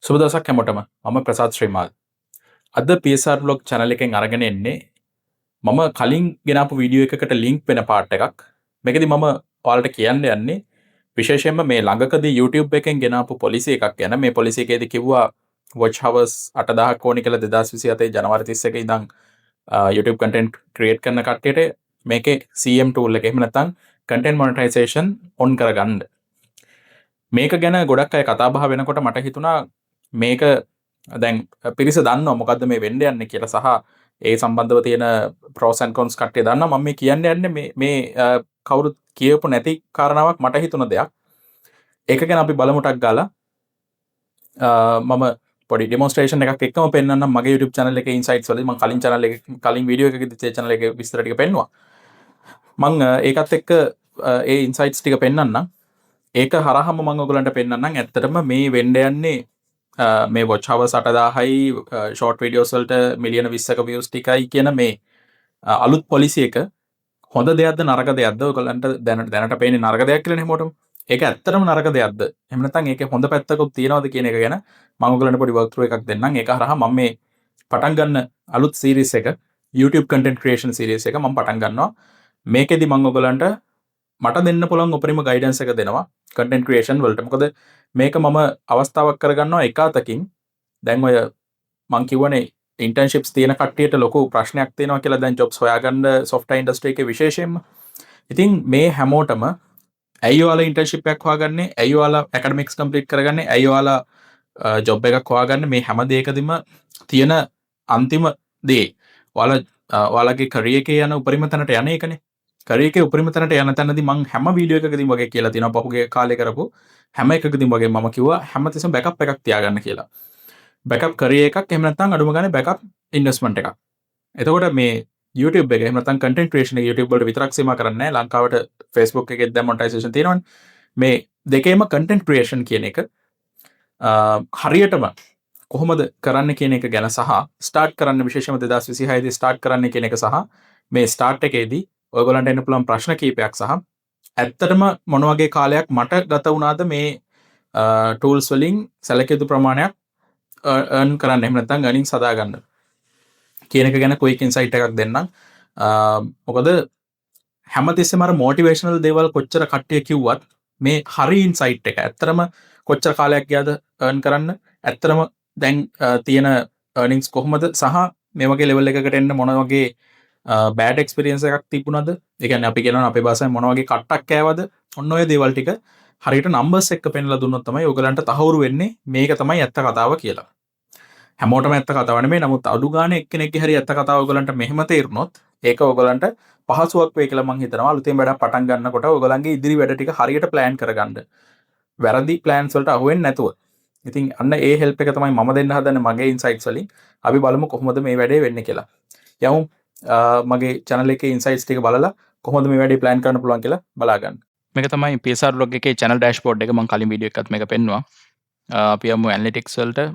සුබ දවසක් හැමෝටම. මම ප්‍රසාද් ශ්‍රීමාල්. අද PSR blog channel එකෙන් අරගෙන එන්නේ මම කලින් ගෙනාපු වීඩියෝ එකකට ලින්ක් වෙන පාර්ට් එකක්. මේකෙදි මම ඔයාලට කියන්න යන්නේ විශේෂයෙන්ම මේ ළඟකදී YouTube එකෙන් ගෙනාපු පොලිසි එකක් ගැන. මේ පොලිසි එකේදී කිව්වා watch hours 8000ක් ඕනි කියලා 2027 ජනවාරි 31 ඉඳන් YouTube content create කරන කට්ටියට මේකේ CM tool එක එහෙම නැත්නම් content monetization on කරගන්න. මේක ගැන ගොඩක් අය කතා බහ වෙනකොට මට හිතුණා මේක දැන් පිරිස දන්නවා මොකද්ද මේ වෙන්න යන්නේ කියලා සහ ඒ සම්බන්ධව තියෙන pros and cons කට්ටිය දන්නවා. මම මේ කියන්න යන්නේ මේ මේ කවුරුත් කියපු නැති කාරණාවක් මට හිතුණ දෙයක්. ඒක ගැන අපි බලමු ටක් ගාලා. මම පොඩි ඩෙමොන්ස්ට්‍රේෂන් එකක් එක්කම පෙන්නන්නම් මගේ YouTube channel එකේ insights වලදී. මම කලින් channel එකේ කලින් වීඩියෝ එකකදී ඒ channel එකේ විස්තර ටික පෙන්නුවා. මං ඒකත් එක්ක ඒ insights ටික පෙන්නන්නම්. ඒක හරහාම මං ඔයගලන්ට පෙන්නන්නම් ඇත්තටම මේ වෙන්න යන්නේ මේ watch hours 8000යි short videos වලට මිලියන 20ක views ටිකයි කියන මේ අලුත් පොලිසි එක හොඳ දෙයක්ද නරක දෙයක්ද? ඔයගලන්ට දැනට පේන්නේ නරක දෙයක් කියලානේ හැමෝටම. ඒක ඇත්තටම නරක දෙයක්ද? එහෙම නැත්නම් ඒකේ හොඳ පැත්තකුත් තියෙනවද කියන එක ගැන මම ඔයගලන්ට පොඩි work through එකක් දෙන්නම්. ඒක හරහා මම මේ පටන් ගන්න අලුත් සීරීස් එක YouTube content creation series එක මම පටන් ගන්නවා. මේකෙදි මම ඔයගලන්ට මට දෙන්න පුළුවන් උපරිම ගයිඩන්ස් එක දෙනවා content creation වලට. මොකද මේක මම අවස්ථාවක් කරගන්නවා එක අතකින්. දැන් ඔය මං කිව්වනේ ඉන්ටර්න්ෂිප්ස් තියෙන කට්ටියට ලොකු ප්‍රශ්නයක් තියෙනවා කියලා දැන් ජොබ්ස් හොයාගන්න සොෆ්ට්වෙයාර් ඉන්ඩස්ට්‍රි එකේ විශේෂයෙන්ම. ඉතින් මේ හැමෝටම ඇයි ඔයාලා ඉන්ටර්න්ෂිප් එකක් හොයාගන්නේ? ඇයි ඔයාලා ඇකඩමික්ස් කම්ප්ලීට් කරගන්නේ? ඇයි ඔයාලා ජොබ් එකක් හොයාගන්නේ? මේ හැම දෙයකදීම තියෙන අන්තිම දේ ඔයාලගේ කරියර් එකේ යන උපරිම තැනට යන එකනේ. කරියර් එකේ උපරිම තැනට යන තැනදී මං හැම වීඩියෝ එකකදීම වගේ කියලා තියෙනවා. පහුගිය කාලේ කරපු හැම එකකදීම වගේ මම කිව්වා හැමතිස්සෙම බෑකප් එකක් තියාගන්න කියලා. බෑකප් කරියර් එකක් එහෙම නැත්නම් අඩුම ගානේ බෑකප් ඉන්වෙස්ට්මන්ට් එකක්. එතකොට මේ YouTube එක එහෙම නැත්නම් කන්ටෙන්ට් ක්‍රියේෂන් එක YouTube වලට විතරක් සීමා කරන්නේ නැහැ. ලංකාවට Facebook එකෙත් දැන් මොනිටයිසේෂන් තියෙනවනේ. මේ දෙකේම කන්ටෙන්ට් ක්‍රියේෂන් කියන එක හරියටම කොහොමද කරන්න කියන එක ගැන සහ ස්ටාර්ට් කරන්න විශේෂයෙන්ම 2026 දී ස්ටාර්ට් කරන්න කියන එක සහ මේ ස්ටාර්ට් එකේදී ඔයගොල්ලන්ට එන්න පුළුවන් ප්‍රශ්න කීපයක් සහ ඇත්තටම මොන වගේ කාලයක් මට ගත වුණාද මේ ටූල්ස් වලින් සැලකිය යුතු ප්‍රමාණයක් earn කරන්න එහෙම නැත්නම් earnings හදාගන්න කියන එක ගැන quick insight එකක් දෙන්නම්. මොකද හැමතිස්සෙම අර මොටිවේෂනල් දේවල් කොච්චර කට්ටිය කිව්වත් මේ හරි ඉන්සයිට් එක ඇත්තටම කොච්චර කාලයක් ගියාද earn කරන්න, ඇත්තටම දැන් තියෙන earnings කොහොමද සහ මේ වගේ ලෙවල් එකකට එන්න මොන වගේ බෑඩ් එක්ස්පීරියන්ස් එකක් තිබුණාද, ඒ කියන්නේ අපි කියනවා අපේ භාෂාවෙන් මොන වගේ කට්ටක් කෑවද, ඔන්න ඔය දේවල් ටික හරියට නම්බර්ස් එක්ක පෙන්ලා දුන්නොත් තමයි ඔයගලන්ට තහවුරු වෙන්නේ මේක තමයි ඇත්ත කතාව කියලා. හැමෝටම ඇත්ත කතාව නෙමෙයි, නමුත් අඩු ගානේ එක්කෙනෙක්ගේ හරි ඇත්ත කතාව ඔයගලන්ට මෙහෙම තේරුනොත් ඒක ඔයගලන්ට පහසුවක් වෙයි කියලා මං හිතනවා. අලුතෙන් වැඩක් පටන් ගන්නකොට ඔයගලන්ගේ ඉදිරි වැඩ ටික හරියට ප්ලෑන් කරගන්න, වැරදි ප්ලෑන්ස් වලට අහු වෙන්නේ නැතුව. ඉතින් අන්න ඒ හෙල්ප් එක තමයි මම දෙන්න හදන්නේ මගේ ඉන්සයිට්ස් වලින්. අපි බලමු කොහොමද මේ වැඩේ වෙන්නේ කියලා. යමු මගේ channel එකේ ඉන්සයිට්ස් ටික බලලා කොහොමද මේ වැඩේ ප්ලෑන් කරන්න පුළුවන් කියලා බලා ගන්න. මේක තමයි PSR blog එකේ channel dashboard එක. මං කලින් වීඩියෝ එකත් මේක පෙන්නුවා. අපි යමු ඇනලිටික්ස් වලට.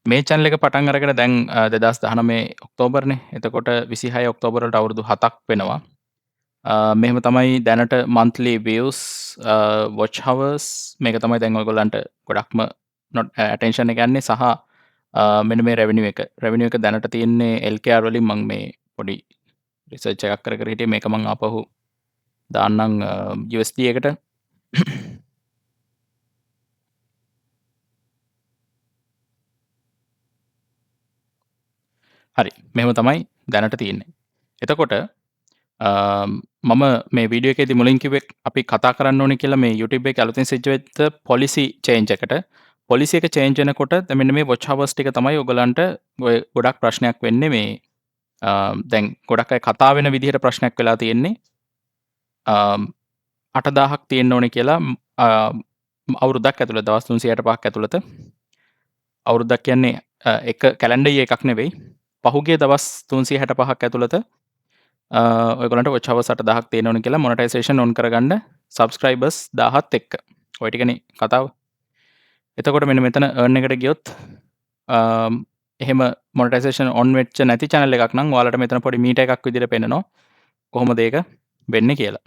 මේ channel එක පටන් අරගෙන දැන් 2019 ඔක්තෝබර්නේ. එතකොට 26 ඔක්තෝබර් වලට අවුරුදු 7ක් වෙනවා. මෙහෙම තමයි දැනට monthly views, watch hours මේක තමයි දැන් ඔයගොල්ලන්ට ගොඩක්ම not attention එක යන්නේ සහ මෙන්න මේ revenue එක. Revenue එක දැනට තියෙන්නේ LKR වලින්. මං මේ පොඩි රිසර්ච් එකක් කර කර හිටියේ. මේක මං ආපහු දාන්නම් USD එකට. හරි, මෙහෙම තමයි දැනට තියෙන්නේ. එතකොට මම මේ වීඩියෝ එකේදී මුලින් කිව්වේ අපි කතා කරන්න ඕනේ කියලා මේ YouTube එකේ අලුතෙන් සිද්ධ වෙච්ච පොලිසි චේන්ජ් එකට. පොලිසි එක චේන්ජ් වෙනකොට දැන් මෙන්න මේ watch hours ටික තමයි ඔයගලන්ට ඔය ගොඩක් ප්‍රශ්නයක් වෙන්නේ. මේ දැන් ගොඩක් අය කතා වෙන විදිහට ප්‍රශ්නයක් වෙලා තියෙන්නේ. 8000ක් තියෙන්න ඕනේ කියලා අවුරුද්දක් ඇතුළත, දවස් 365ක් ඇතුළත. අවුරුද්දක් කියන්නේ එක කැලෙන්ඩර් ඉයර් එකක් නෙවෙයි. පහුගිය දවස් 365ක් ඇතුළත ඔයගොල්ලන්ට watch hours 8000ක් තියෙන්න ඕනේ කියලා මොනිටයිසේෂන් ඔන් කරගන්න සබ්ස්ක්‍රයිබර්ස් 1000ත් එක්ක. ඔය ටිකනේ කතාව. එතකොට මෙන්න මෙතන earn එකට ගියොත් එහෙම මොනිටයිසේෂන් ඔන් වෙච්ච නැති channel එකක් නම් ඔයාලට මෙතන පොඩි මීටර් එකක් විදිහට පෙන්නනවා කොහොමද ඒක වෙන්නේ කියලා.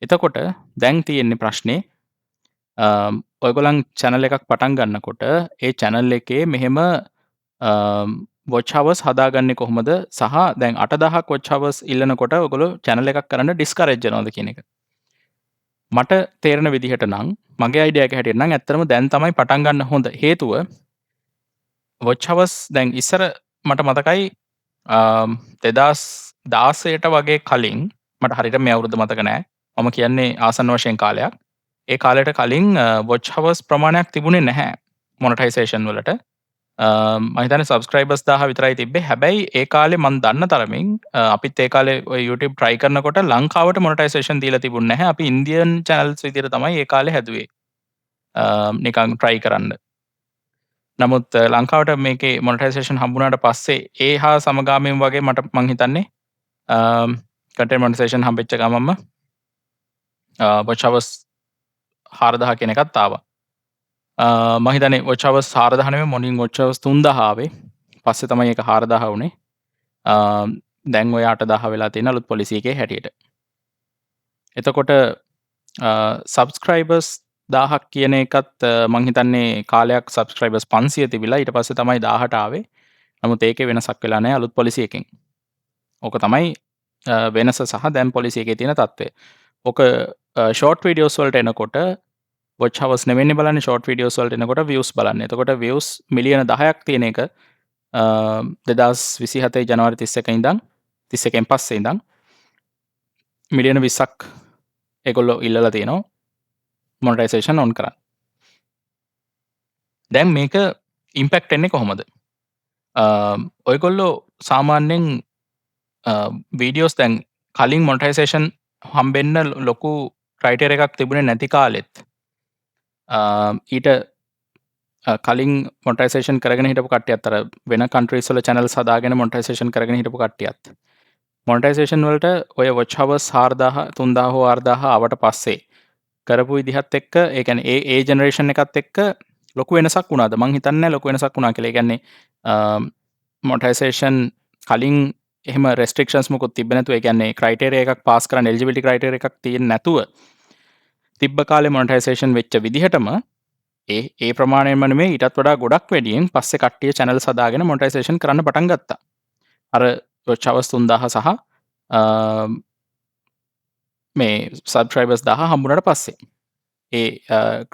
එතකොට දැන් තියෙන්නේ ප්‍රශ්නේ ඔයගොල්ලන් චැනල් එකක් පටන් ගන්නකොට ඒ චැනල් එකේ මෙහෙම වොච් අවර්ස් හදාගන්නේ කොහොමද සහ දැන් 8000ක් වොච් අවර්ස් ඉල්ලනකොට ඔයගොල්ලෝ චැනල් එකක් කරන්න ඩිස්කරේජ් වෙනවද කියන එක. මට තේරෙන විදිහට නම්, මගේ අයිඩියා එක හැටියට නම්, ඇත්තටම දැන් තමයි පටන් ගන්න හොඳ. හේතුව වොච් අවර්ස් දැන් ඉස්සර මට මතකයි 2016ට වගේ කලින්, මට හරියට මේ අවුරුද්ද මතක නෑ, මම කියන්නේ ආසන්න වශයෙන් කාලයක්. ඒ කාලයට කලින් වොච් අවර්ස් ප්‍රමාණයක් තිබුණේ නැහැ මොනටයිසේෂන් වලට. මම හිතන්නේ සබ්ස්ක්‍රයිබර්ස් 1000 විතරයි තිබ්බේ. හැබැයි ඒ කාලේ මං දන්න තරමින් අපිත් ඒ කාලේ ඔය YouTube try කරනකොට ලංකාවට මොනටයිසේෂන් දීලා තිබුණේ නැහැ. අපි ඉන්දියන් චැනල්ස් විදිහට තමයි ඒ කාලේ හැදුවේ, නිකන් try කරන්න. නමුත් ලංකාවට මේකේ මොනටයිසේෂන් හම්බුනාට පස්සේ ඒ හා සමගාමීව වගේ මට මං හිතන්නේ කන්ටෙන්ට් මොනටයිසේෂන් හම්බෙච්ච ගමන්ම වොච් අවර්ස් 4000 කියන එකත් ආවා. මං හිතන්නේ වොච් අවර්ස් 4000 නෙමෙයි, මුලින් වොච් අවර්ස් 3000 ආවේ. පස්සේ තමයි ඒක 4000 වුණේ. දැන් ඔය 8000 වෙලා තියෙන අලුත් පොලිසි එකේ හැටියට. එතකොට සබ්ස්ක්‍රයිබර්ස් 1000ක් කියන එකත් මං හිතන්නේ කාලයක් සබ්ස්ක්‍රයිබර්ස් 500 තිබිලා ඊට පස්සේ තමයි 1000ට ආවේ. නමුත් ඒකේ වෙනසක් වෙලා නැහැ අලුත් පොලිසි එකෙන්. ඕක තමයි වෙනස සහ දැන් පොලිසි එකේ තියෙන තත්ත්වය. ඕක ෂෝට් වීඩියෝස් වලට එනකොට වොච් අවර්ස් නෙවෙන්නේ බලන්නේ, ෂෝට් වීඩියෝස් වලට එනකොට වීව්ස් බලන්නේ. එතකොට වීව්ස් මිලියන 10ක් තියෙන එක 2027 ජනවාරි 31 ඉඳන්, 31න් පස්සේ ඉඳන් මිලියන 20ක් ඒගොල්ලෝ ඉල්ලලා තියෙනවා මොනටයිසේෂන් ඔන් කරන්න. දැන් මේක ඉම්පැක්ට් එන්නේ කොහොමද? ඔයගොල්ලෝ සාමාන්‍යයෙන් වීඩියෝස් දැන් කලින් මොනටයිසේෂන් හම්බෙන්න ලොකු ක්‍රයිටීරියා එකක් තිබුණේ නැති කාලෙත්, ඊට කලින් මොනටයිසේෂන් කරගෙන හිටපු කට්ටියත්, අර වෙන කන්ට්‍රීස් වල චැනල්ස් හදාගෙන මොනටයිසේෂන් කරගෙන හිටපු කට්ටියත්, මොනටයිසේෂන් වලට ඔය වොච් අවර්ස් 4000, 3000 හෝ 4000 ආවට පස්සේ කරපු විදිහත් එක්ක, ඒ කියන්නේ ඒ ඒ ජෙනරේෂන් එකත් එක්ක ලොකු වෙනසක් වුණාද? මං හිතන්නේ ලොකු වෙනසක් වුණා කියලා. ඒ කියන්නේ මොනටයිසේෂන් කලින් එහෙම රෙස්ට්‍රික්ෂන්ස් මොකුත් තිබ්බේ නැතුව, ඒ කියන්නේ ක්‍රයිටීරියා එකක් පාස් කරන්න එලිජිබිලිටි ක්‍රයිටීරියා එකක් තියෙන්නේ නැතුව තිබ්බ කාලේ මොනටයිසේෂන් වෙච්ච විදිහටම ඒ ඒ ප්‍රමාණයෙන්ම නෙමෙයි, ඊටත් වඩා ගොඩක් වැඩියෙන් පස්සේ කට්ටිය චැනල්ස් හදාගෙන මොනටයිසේෂන් කරන්න පටන් ගත්තා. අර වොච් අවර්ස් 3000 සහ මේ සබ්ස්ක්‍රයිබර්ස් 1000 හම්බුනට පස්සේ, ඒ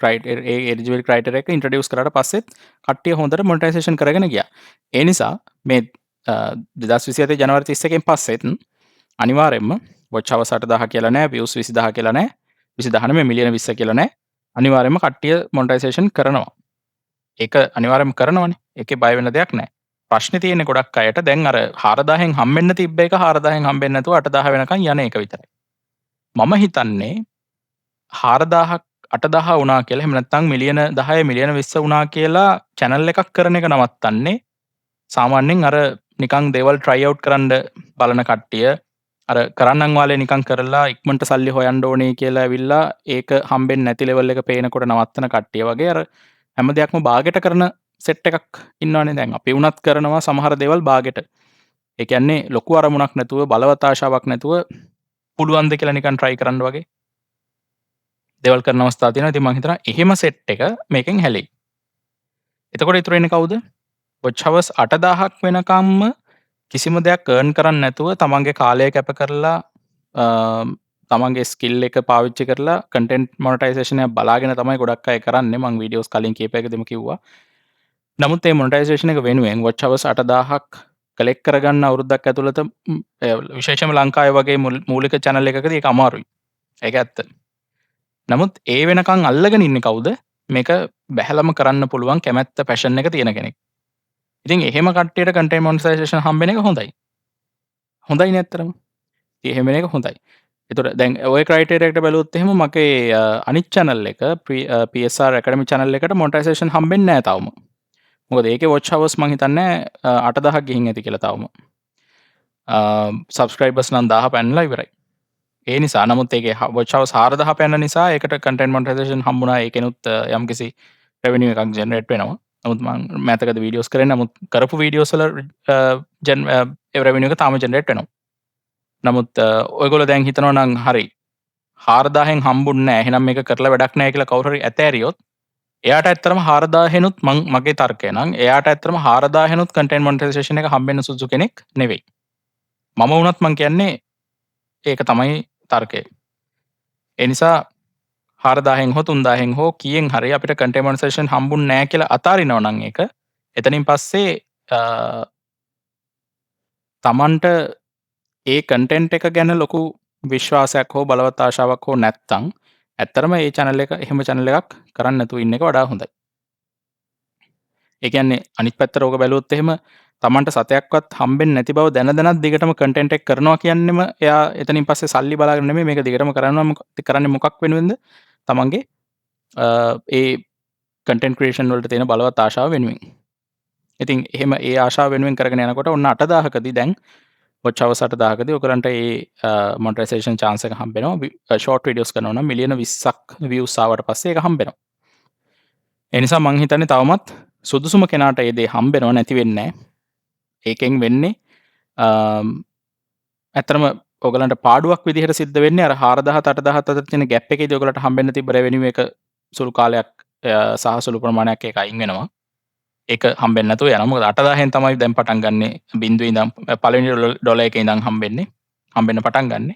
ක්‍රයිටීරියා, ඒ එලිජිබිලිටි ක්‍රයිටීරියා එක ඉන්ට්‍රොඩියුස් කරාට පස්සෙත් කට්ටිය හොඳට මොනටයිසේෂන් කරගෙන ගියා. ඒ නිසා මේ 2027 ජනවාරි 31න් පස්සෙත් අනිවාර්යෙන්ම වොච් අවර්ස් 8000 කියලා නෑ, වීව්ස් 20000 කියලා නෑ, 20000 නෙමෙයි මිලියන 20 කියලා නෑ. අනිවාර්යෙන්ම කට්ටිය මොනටයිසේෂන් කරනවා. ඒක අනිවාර්යෙන්ම කරනවනේ. ඒකේ බය වෙන දෙයක් නෑ. ප්‍රශ්නේ තියෙන්නේ ගොඩක් අයට දැන් අර 4000න් හම්බෙන්න තිබ්බ එක 4000න් හම්බෙන්නේ නැතුව 8000 වෙනකන් යන එක විතරයි. මම හිතන්නේ 4000ක් 8000 වුණා කියලා, එහෙම නැත්නම් මිලියන 10 මිලියන 20 වුණා කියලා චැනල් එකක් කරන එක නවත්තන්නේ සාමාන්‍යයෙන් අර නිකන් දේවල් try out කරන්න බලන කට්ටිය, අර කරන්නම් වාලේ නිකන් කරලා ඉක්මනට සල්ලි හොයන්න ඕනේ කියලා ඇවිල්ලා ඒක හම්බෙන්නේ නැති ලෙවල් එක පේනකොට නවත්තන කට්ටිය වගේ, අර හැම දෙයක්ම බාගෙට කරන සෙට් එකක් ඉන්නවනේ. දැන් අපි වුණත් කරනවා සමහර දේවල් බාගෙට. ඒ කියන්නේ ලොකු අරමුණක් නැතුව, බලවත් ආශාවක් නැතුව, පුළුවන්ද කියලා නිකන් try කරන්න වගේ දේවල් කරන අවස්ථා තියෙනවා. ඉතින් මං හිතනවා එහෙම සෙට් එක මේකෙන් හැලෙයි. එතකොට ඉතුරු වෙන්නේ කවුද? වොච් අවර්ස් 8000ක් වෙනකම්ම කිසිම දෙයක් අර්න් කරන්නේ නැතුව තමන්ගේ කාලය කැප කරලා, තමන්ගේ ස්කිල් එක පාවිච්චි කරලා කන්ටෙන්ට් මොනටයිසේෂන් එක බලාගෙන තමයි ගොඩක් අය කරන්නේ. මං වීඩියෝස් කලින් කීපයකදීම කිව්වා. නමුත් මේ මොනටයිසේෂන් එක වෙනුවෙන් වොච් අවර්ස් 8000ක් කලෙක්ට් කරගන්න අවුරුද්දක් ඇතුළත විශේෂයෙන්ම ලංකාවේ වගේ මූලික චැනල් එකකදී ඒක අමාරුයි. ඒක ඇත්ත. නමුත් ඒ වෙනකන් අල්ලගෙන ඉන්නේ කවුද? මේක බැහැලම කරන්න පුළුවන් කැමැත්ත, පැෂන් එක තියෙන කෙනෙක්. ඉතින් එහෙම කට්ටියට කන්ටෙන්ට් මොනටයිසේෂන් හම්බෙන එක හොඳයි. හොඳයි නේ ඇත්තටම. ඉතින් එහෙම වෙන එක හොඳයි. ඒතකොට දැන් ඔය ක්‍රයිටීරියා එකට බැලුවොත් එහෙම මගේ අනිත් චැනල් එක PSR Academy channel එකට මොනටයිසේෂන් හම්බෙන්නේ නැහැ තවම. මොකද ඒකේ වොච් අවර්ස් මං හිතන්නේ 8000ක් ගිහින් ඇති කියලා තවම. සබ්ස්ක්‍රයිබර්ස් නම් 1000 පැනලා ඉවරයි. ඒ නිසා නමුත් ඒකේ වොච් අවර්ස් 4000 පැන නිසා ඒකට කන්ටෙන්ට් මොනටයිසේෂන් හම්බුණා. ඒකෙනුත් යම්කිසි රෙවෙනියු එකක් ජෙනරේට් වෙනවා. නමුත් මං මෑතකද වීඩියෝස් කරේ. නමුත් කරපු වීඩියෝස් වල ජෙන් ඒ රෙවෙනියු එක තාම ජෙනරේට් වෙනවා. නමුත් ඔයගොල්ලෝ දැන් හිතනවා නම් හරි 4000න් හම්බුන්නේ නැහැ, එහෙනම් මේක කරලා වැඩක් නැහැ කියලා කවුරු හරි ඇතෑරියොත් එයාට ඇත්තටම 4000නුත්, මං මගේ තර්කය නම් එයාට ඇත්තටම 4000නුත් කන්ටෙන්ට් මොනිටයිසේෂන් එක හම්බෙන්න සුදුසු කෙනෙක් නෙවෙයි. මම වුණත් මං කියන්නේ ඒක තමයි තර්කය. ඒ නිසා 4000න් හෝ 3000න් හෝ කීයෙන් හරි අපිට කන්ටෙන්ට් මොනිටයිසේෂන් හම්බුන්නේ නැහැ කියලා අතාරිනවා නම්, ඒක එතනින් පස්සේ තමන්ට ඒ කන්ටෙන්ට් එක ගැන ලොකු විශ්වාසයක් හෝ බලවත් ආශාවක් හෝ නැත්තම්, ඇත්තටම ඒ චැනල් එක, එහෙම චැනල් එකක් කරන්න නැතුව ඉන්න එක වඩා හොඳයි. ඒ කියන්නේ අනිත් පැත්තට ඕක බැලුවොත් එහෙම, තමන්ට සතයක්වත් හම්බෙන්නේ නැති බව දැන දැනත් දිගටම කන්ටෙන්ට් එක කරනවා කියන්නෙම එයා එතනින් පස්සේ සල්ලි බලාගෙන නෙමෙයි මේක දිගටම කරනවා. කරන්නේ මොකක් වෙනුවෙන්ද? තමන්ගේ ඒ කන්ටෙන්ට් ක්‍රියේෂන් වලට තියෙන බලවත් ආශාව වෙනුවෙන්. ඉතින් එහෙම ඒ ආශාව වෙනුවෙන් කරගෙන යනකොට ඔන්න 8000කදී, දැන් වොච් අවර්ස් 8000කදී ඔයගලන්ට ඒ මොනිටයිසේෂන් චාන්ස් එක හම්බෙනවා. ෂෝට් වීඩියෝස් කරනවා නම් මිලියන 20ක් වීව්ස් ආවට පස්සේ ඒක හම්බෙනවා. ඒ නිසා මං හිතන්නේ තවමත් සුදුසුම කෙනාට ඒ දේ හම්බෙනව, නැති වෙන්නේ නැහැ. ඒකෙන් වෙන්නේ ඇත්තටම ඔයගලන්ට පාඩුවක් විදිහට සිද්ධ වෙන්නේ අර 4000 8000 අතර තියෙන ගැප් එකේදී ඔයගලන්ට හම්බෙන්න තිබ්බ රෙවෙනියු එක සුළු කාලයක් සහ සුළු ප්‍රමාණයක් ඒක අයින් වෙනවා. ඒක හම්බෙන්නේ නැතුව යනවා. මොකද 8000න් තමයි දැන් පටන් ගන්නෙ, බිංදුවේ ඉඳන් පළවෙනි ඩොලර් එකේ ඉඳන් හම්බෙන්නේ. හම්බෙන්න පටන් ගන්නෙ.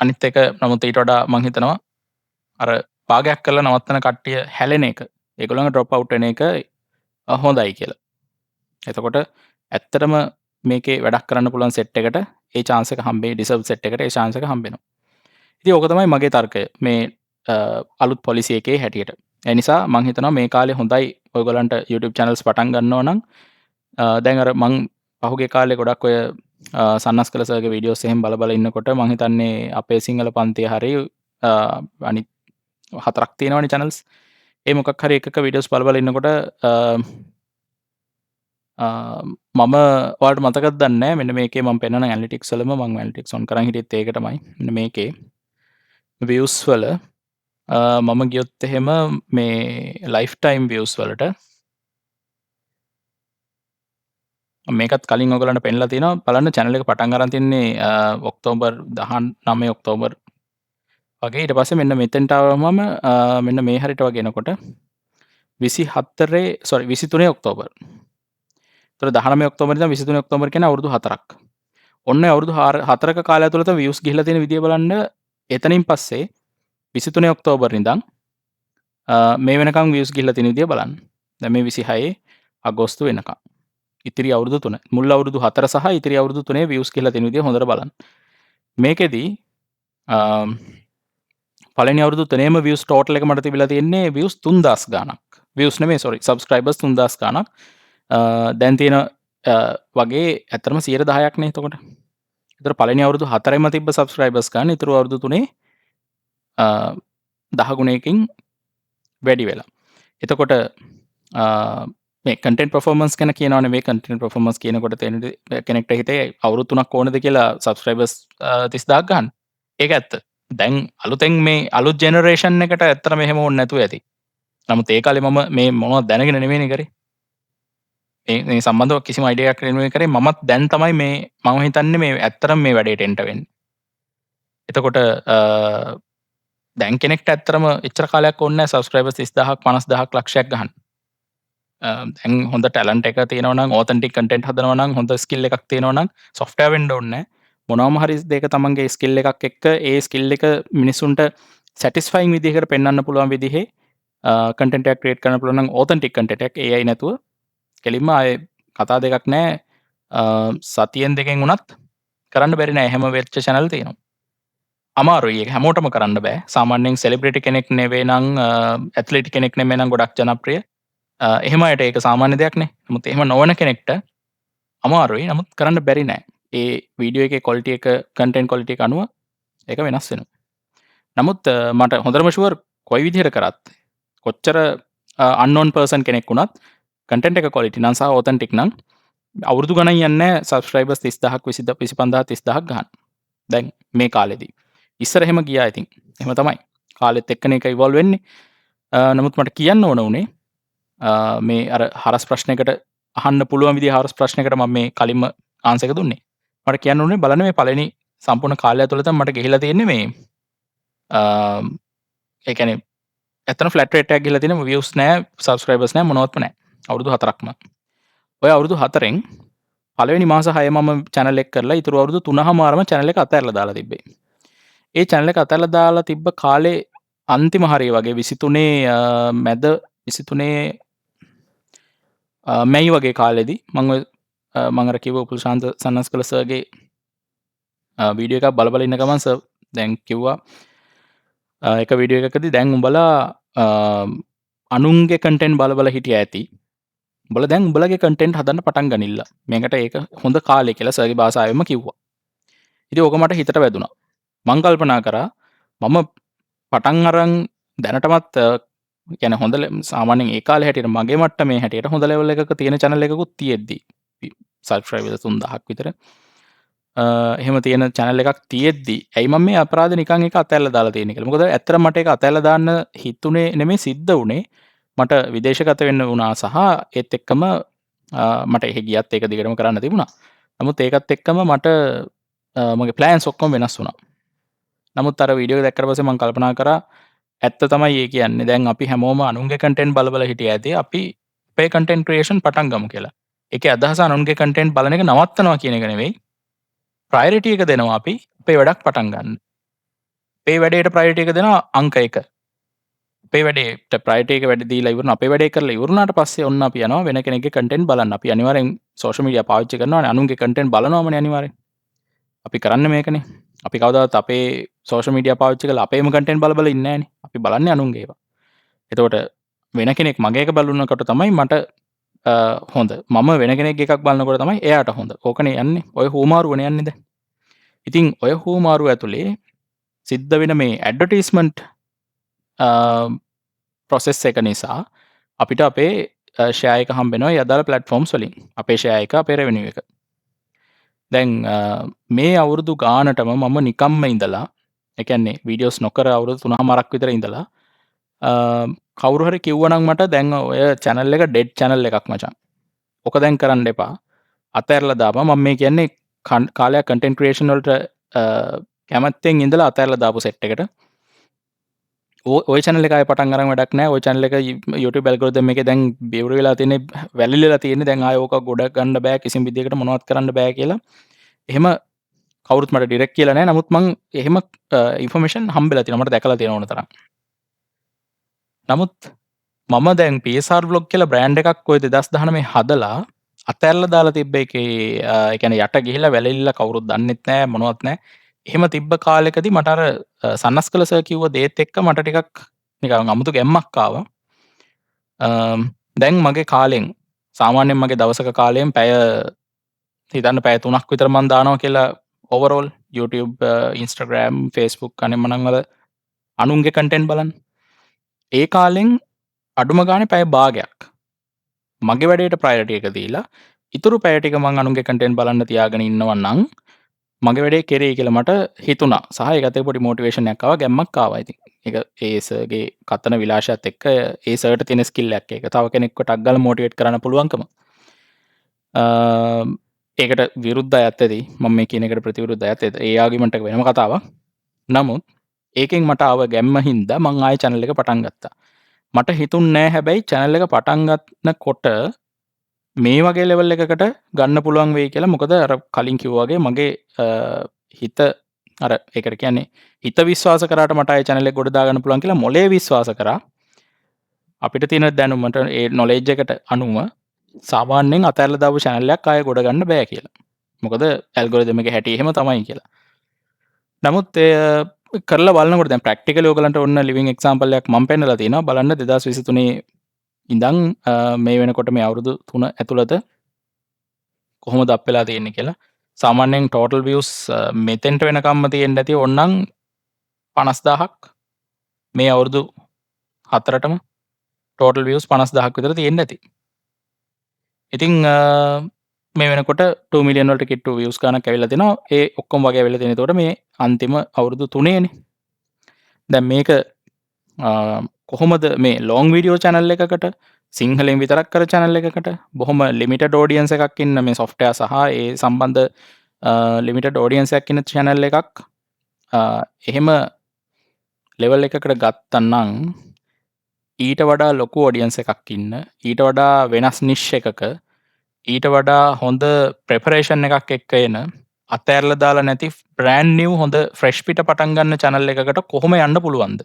අනිත් එක නමුත් ඊට වඩා මං හිතනවා අර භාගයක් කරලා නවත්තන කට්ටිය හැලෙන එක, ඒගොල්ලන්ගේ ඩ්‍රොප් අවුට් වෙන එක හොඳයි කියලා. එතකොට ඇත්තටම මේකේ වැඩක් කරන්න පුළුවන් සෙට් එකට ඒ චාන්ස් එක හම්බෙයි, ඩිසර්ව් සෙට් එකට ඒ චාන්ස් එක හම්බෙනවා. ඉතින් ඕක තමයි මගේ තර්කය මේ අලුත් පොලිසි එකේ හැටියට. ඒ නිසා මං හිතනවා මේ කාලේ හොඳයි ඔයගොල්ලන්ට YouTube channels පටන් ගන්නවා නම්. දැන් අර මං පහුගිය කාලේ ගොඩක් ඔය සන්නස්කල සර්ගේ වීඩියෝස් එහෙම බල බල ඉන්නකොට, මං හිතන්නේ අපේ සිංහල පන්තිය හරි අනිත් හතරක් තියෙනවනේ channels. ඒ මොකක් හරි එකක වීඩියෝස් බල බල ඉන්නකොට මම, ඔයාලට මතකද දන්නේ නැහැ, මෙන්න මේකේ මම පෙන්නන ඇනලිටික්ස් වලම, මං ඇනලිටික්ස් ඔන් කරන් හිටියෙත් ඒකටමයි. මෙන්න මේකේ views වල මම ගියොත් එහෙම මේ ලයිෆ් ටයිම් views වලට, මේකත් කලින් ඔයගලන්ට පෙන්නලා තියෙනවා. බලන්න, channel එක පටන් අරන් තින්නේ ඔක්තෝබර් 19 ඔක්තෝබර් වගේ. ඊට පස්සේ මෙන්න මෙතෙන්ට ආවම, මෙන්න මේ හරියට වගේ එනකොට 24, සෝරි, 23 ඔක්තෝබර්. ඒතර 19 ඔක්තෝබර් ඉඳන් 23 ඔක්තෝබර් කියන්නේ අවුරුදු 4ක්. ඔන්න ඔය අවුරුදු 4ක කාලය ඇතුළත views ගිහිලා තියෙන විදිය බලන්න. එතනින් පස්සේ 23 ඔක්තෝබර් ඉඳන් මේ වෙනකන් views ගිහිලා තියෙන විදිය බලන්න. දැන් මේ 26 අගෝස්තු වෙනකන්. ඉතිරි අවුරුදු 3. මුල් අවුරුදු 4 සහ ඉතිරි අවුරුදු 3 views ගිහිලා තියෙන විදිය හොඳට බලන්න. මේකෙදි පළවෙනි අවුරුදු තුනේම views total එක මට තිබිලා තියෙන්නේ views 3000 ගාණක්. Views නෙමෙයි, sorry, subscribers 3000 ගාණක්. දැන් තියෙන වගේ ඇත්තටම 10%ක් නේ එතකොට. ඒතර පළවෙනි අවුරුදු හතරෙම තිබ්බ subscribers ගාණ ඉතුරු අවුරුදු තුනේ 10 ගුණයකින් වැඩි වෙලා. එතකොට මේ කන්ටෙන්ට් පර්ෆෝමන්ස් ගැන කියනවනේ. මේ කන්ටෙන්ට් පර්ෆෝමන්ස් කියනකොට තේරෙන කෙනෙක්ට හිතේ අවුරුදු 3ක් ඕනද කියලා සබ්ස්ක්‍රයිබර්ස් 30,000ක් ගන්න. ඒක ඇත්ත. දැන් අලුතෙන් මේ අලුත් ජෙනරේෂන් එකට ඇත්තටම එහෙම ඕනේ නැතුව ඇති. නමුත් ඒ කාලේ මම මේ මොනවද දැනගෙන නෙමෙයිනේ කරේ. මේ මේ සම්බන්ධව කිසිම අයිඩියා එකක් නෙමෙයි කරේ. මමත් දැන් තමයි මේ මම හිතන්නේ මේ ඇත්තටම මේ වැඩේට එන්ටර් වෙන්නේ. එතකොට දැන් කෙනෙක්ට ඇත්තටම එච්චර කාලයක් ඕනේ නැහැ සබ්ස්ක්‍රයිබර්ස් 30,000ක්, 50,000ක්, ලක්ෂයක් ගහන්න. දැන් හොඳ ටැලන්ට් එක තියෙනවා නම්, ඔතෙන්ටික් කන්ටෙන්ට් හදනවා නම්, හොඳ ස්කිල් එකක් තියෙනවා නම්, සොෆ්ට්වෙයාර් වෙන්න ඕනේ නැහැ. මොනවම හරි දෙයක තමන්ගේ ස්කිල් එකක් එක්ක ඒ ස්කිල් එක මිනිසුන්ට සැටිස්ෆයිං විදිහකට පෙන්වන්න පුළුවන් විදිහේ කන්ටෙන්ට් එකක් ක්‍රියේට් කරන්න පුළුවන් නම්, ඔතෙන්ටික් කන්ටෙන්ට් එකක්, AI නැතුව, කෙලින්ම ආයේ කතා දෙකක් නෑ, සතියෙන් දෙකෙන් වුණත් කරන්න බැරි නෑ. එහෙම වෙච්ච චැනල් තියෙනවා. අමාරුයි ඒක, හැමෝටම කරන්න බෑ. සාමාන්‍යයෙන් සෙලිබ්‍රිටි කෙනෙක් නෙවෙයි නම්, ඇත්ලීට් කෙනෙක් නෙමෙයි නම්, ගොඩක් ජනප්‍රිය එහෙම අයට ඒක සාමාන්‍ය දෙයක් නේ. නමුත් එහෙම නොවන කෙනෙක්ට අමාරුයි. නමුත් කරන්න බැරි නෑ. ඒ වීඩියෝ එකේ ක්වොලිටි එක, කන්ටෙන්ට් ක්වොලිටි එක අනුව ඒක වෙනස් වෙනවා. නමුත් මට හොඳටම ෂුවර්, කොයි විදිහට කරත්, කොච්චර අන්නෝන් පර්සන් කෙනෙක් වුණත්, කන්ටෙන්ට් එක ක්වොලිටි නම් සහ ඔතෙන්ටික් නම් අවුරුදු ගණන් යන්නේ සබ්ස්ක්‍රයිබර්ස් 30,000ක්, 20, 25,000, 30,000ක් ගහන්න. දැන් මේ කාලෙදී. ඉස්සර එහෙම ගියා ඉතින්. එහෙම තමයි. කාලෙත් එක්කනේ ඒක ඉවොල්ව් වෙන්නේ. නමුත් මට කියන්න ඕන වුණේ මේ අර හරස් ප්‍රශ්නයකට, අහන්න පුළුවන් විදිහ හරස් ප්‍රශ්නයකට මම මේ කලින්ම ආන්සර් එක දුන්නේ. මට කියන්න ඕනේ, බලන්න මේ පළවෙනි සම්පූර්ණ කාලය ඇතුළත මට ගිහිලා තියෙන්නේ මේ ඒ කියන්නේ ඇත්තටම ෆ්ලැට් රේට් එකක් ගිහිලා තියෙන, වීව්ස් නෑ, සබ්ස්ක්‍රයිබර්ස් නෑ, මොනවත්ම නෑ අවුරුදු 4ක්ම. ඔය අවුරුදු 4න් පළවෙනි මාස 6 මම චැනල් එක කරලා ඉතුරු අවුරුදු 3.5ම චැනල් එක අතහැරලා දාලා තිබ්බේ. ඒ චැනල් එක අතහැරලා දාලා තිබ්බ කාලේ අන්තිම හරිය වගේ 23 මැද, 23 මැයි වගේ කාලෙදි මං ඔය මං අර කිව්ව උපුල් ශාන්ත සන්නස්කල සර්ගේ වීඩියෝ එකක් බල බල ඉන්න ගමන් සර් දැන් කිව්වා එක වීඩියෝ එකකදී, දැන් උඹලා අනුන්ගේ කන්ටෙන්ට් බල බල හිටියා ඇති, උඹලා දැන් උඹලගේ කන්ටෙන්ට් හදන්න පටන් ගනිල්ලා, මේකට ඒක හොඳ කාලේ කියලා සර්ගේ භාෂාවෙන්ම කිව්වා. ඉතින් ඕක මට හිතට වැදුනා. මං කල්පනා කරා මම පටන් අරන් දැනටමත් කියන්නේ හොඳ සාමාන්‍යයෙන් ඒ කාලේ හැටියට මගේ මට්ටමේ හැටියට හොඳ ලෙවල් එකක තියෙන චැනල් එකකුත් තියෙද්දි, සබ්ස්ක්‍රයිබර්ස් 3000ක් විතර එහෙම තියෙන චැනල් එකක් තියෙද්දි ඇයි මම මේ අපරාධ නිකන් ඒක අතැල්ලා දාලා තියෙන්නේ කියලා. මොකද ඇත්තටම මට ඒක අතැල්ලා දාන්න හිතුනේ නෙමෙයි, සිද්ධ වුණේ. මට විදේශගත වෙන්න වුණා සහ ඒත් එක්කම මට එහෙ ගියත් ඒක දිගටම කරන්න තිබුණා. නමුත් ඒකත් එක්කම මට මගේ ප්ලෑන්ස් ඔක්කොම වෙනස් වුණා. නමුත් අර වීඩියෝ එක දැක්කට පස්සේ මං කල්පනා කරා ඇත්ත තමයි ඒ කියන්නේ. දැන් අපි හැමෝම අනුන්ගේ කන්ටෙන්ට් බල බල හිටිය ඇති. අපි අපේ කන්ටෙන්ට් ක්‍රියේෂන් පටන් ගමු කියලා. ඒකේ අදහස අනුන්ගේ කන්ටෙන්ට් බලන එක නවත්තනවා කියන එක නෙවෙයි. ප්‍රයොරිටි එක දෙනවා අපි අපේ වැඩක් පටන් ගන්න. අපේ වැඩේට ප්‍රයොරිටි එක දෙනවා අංක 1. අපේ වැඩේට ප්‍රයොරිටි එක වැඩි දීලා ඉවරන අපේ වැඩේ කරලා ඉවරුනාට පස්සේ ඔන්න අපි යනවා වෙන කෙනෙක්ගේ කන්ටෙන්ට් බලන්න. අපි අනිවාර්යෙන් සෝෂල් මීඩියා පාවිච්චි කරනවානේ, අනුන්ගේ කන්ටෙන්ට් බලනවාමනේ අනිවාර්යෙන්. අපි කරන්නේ මේකනේ. අපි කවදාවත් අපේ සෝෂල් මීඩියා පාවිච්චි කරලා අපේම කන්ටෙන්ට් බල බල ඉන්නේ නෑනේ. අපි බලන්නේ අනුන්ගේ ඒවා. එතකොට වෙන කෙනෙක් මගේ එක බලනකොට තමයි මට හොඳ. මම වෙන කෙනෙක්ගේ එකක් බලනකොට තමයි එයාට හොඳ. ඕකනේ යන්නේ. ඔය හුවමාරුවනේ යන්නේ දැන්. ඉතින් ඔය හුවමාරුව ඇතුලේ සිද්ධ වෙන මේ ඇඩ්වර්ටයිස්මන්ට් ප්‍රොසෙස් එක නිසා අපිට අපේ ෂෙයා එක හම්බෙනවා ඒ අදාළ ප්ලැට්ෆෝම්ස් වලින්. අපේ ෂෙයා එක, අපේ රෙවෙනියු එක. දැන් මේ අවුරුදු ගානටම මම නිකම්ම ඉඳලා, ඒ කියන්නේ වීඩියෝස් නොකර අවුරුදු 3.5ක් විතර ඉඳලා කවුරු හරි කිව්වනම් මට දැන් ඔය චැනල් එක ඩෙඩ් චැනල් එකක් මචං. ඔක දැන් කරන්න එපා. අතෑරලා දාපන්. මම මේ කියන්නේ කාලයක් කන්ටෙන්ට් ක්‍රියේෂන් වලට කැමැත්තෙන් ඉඳලා අතෑරලා දාපු සෙට් එකට. ඔය චැනල් එක ආයෙ පටන් අරන් වැඩක් නෑ. ඔය චැනල් එක YouTube algorithm එකේ දැන් බිවුර වෙලා තියෙන්නේ, වැලිලා තියෙන්නේ. දැන් ආයෙ ඕක ගොඩ ගන්න බෑ, කිසිම විදියකට මොනවත් කරන්න බෑ කියලා. එහෙම කවුරුත් මට ඩිරෙක්ට් කියලා නෑ. නමුත් මං එහෙම ඉන්ෆර්මේෂන් හම්බෙලා තියෙනවා. මට දැකලා තියෙනවා ඕන තරම්. නමුත් මම දැන් PSR vlog කියලා බ්‍රෑන්ඩ් එකක් ඔය 2019 හදලා අතැරලා දාලා තිබ්බ එකේ, ඒ කියන්නේ යට ගිහිල්ලා වැලිලා කවුරුත් දන්නෙත් නෑ මොනවත් නෑ. එහෙම තිබ්බ කාලෙකදී මට අර සන්නස්කල සර් කිව්ව දේත් එක්ක මට ටිකක් නිකන් අමුතු ගැම්මක් ආවා. දැන් මගේ කාලෙන් සාමාන්‍යයෙන් මගේ දවසක කාලයෙන් පැය හිතන්න පැය 3ක් විතර මං දානවා කියලා ඕවරෝල් YouTube, Instagram, Facebook අනේ මනං වල අනුන්ගේ කන්ටෙන්ට් බලන්න. ඒ කාලෙන් අඩුම ගානේ පැය භාගයක් මගේ වැඩේට ප්‍රයොරිටි එක දීලා ඉතුරු පැය ටික මං අනුන්ගේ කන්ටෙන්ට් බලන්න තියාගෙන ඉන්නවා නම් මගේ වැඩේ කෙරෙයි කියලා මට හිතුණා. සහ ඒකත් එක්ක පොඩි මොටිවේෂන් එකක් ආවා, ගැම්මක් ආවා ඉතින්. ඒක ඒ සර්ගේ කතන විලාසයත් එක්ක ඒ සර්ට තියෙන ස්කිල් එකක් ඒක. තව කෙනෙක්ව ටක් ගාලා මොටිවේට් කරන්න පුළුවන්කම. ඒකට විරුද්ධ අයත් ඇති. මම මේ කියන එකට ප්‍රතිවිරුද්ධ අයත් ඇති. ඒ ආගියුමන්ට් එක වෙනම කතාවක්. නමුත් ඒකෙන් මට ආව ගැම්ම හින්දා මං ආයේ චැනල් එක පටන් ගත්තා. මට හිතුන්නේ නෑ හැබැයි චැනල් එක පටන් ගන්නකොට මේ වගේ ලෙවල් එකකට ගන්න පුළුවන් වෙයි කියලා. මොකද අර කලින් කිව්වා වගේ මගේ හිත අර ඒකට කියන්නේ හිත විශ්වාස කරාට මට ආයේ චැනල් එක ගොඩ දාගන්න පුළුවන් කියලා මොලේ විශ්වාස කරා. අපිට තියෙන දැනුමට ඒ නොලෙජ් එකට අනුව සාමාන්‍යයෙන් අතහැරලා දාපු චැනල් එකක් ආයේ ගොඩ ගන්න බෑ කියලා. මොකද ඇල්ගොරිතම් එකේ හැටි එහෙම තමයි කියලා. නමුත් එය කරලා බලනකොට දැන් ප්‍රැක්ටිකලි ඔයගලන්ට ඔන්න ලිවිං එක්සැම්පල් එකක් මම පෙන්නලා තියෙනවා. බලන්න 2023 ඉඳන් මේ වෙනකොට මේ අවුරුදු 3 ඇතුළත කොහොමද අප් වෙලා තියෙන්නේ කියලා. සාමාන්‍යයෙන් ටෝටල් වීව්ස් මෙතෙන්ට වෙනකම්ම තියෙන්න ඇති ඕනනම් 50,000ක්, මේ අවුරුදු 4ටම ටෝටල් වීව්ස් 50,000ක් විතර තියෙන්න ඇති. ඉතින් මේ වෙනකොට 2 මිලියන් වලට කිට්ටු වීව්ස් ගාණක් ඇවිල්ලා තිනවා. ඒ ඔක්කොම වගේ ඇවිල්ලා තියෙන. එතකොට මේ අන්තිම අවුරුදු 3නේ. දැන් මේක කොහොමද මේ ලොං වීඩියෝ චැනල් එකකට, සිංහලෙන් විතරක් කර චැනල් එකකට, බොහොම ලිමිටඩ් ඔඩියන්ස් එකක් ඉන්න මේ සොෆ්ට්වෙයාර් සහ ඒ සම්බන්ධ ලිමිටඩ් ඔඩියන්ස් එකක් ඉන්න චැනල් එකක් එහෙම ලෙවල් එකකට ගත්තා නම් ඊට වඩා ලොකු ඔඩියන්ස් එකක් ඉන්න, ඊට වඩා වෙනස් නිෂ් එකක, ඊට වඩා හොඳ ප්‍රෙපරේෂන් එකක් එක්ක එන, අතෑරලා දාලා නැති බ්‍රෑන්ඩ් නිව් හොඳ ෆ්‍රෙෂ් පිට පටන් ගන්න චැනල් එකකට කොහොම යන්න පුළුවන්ද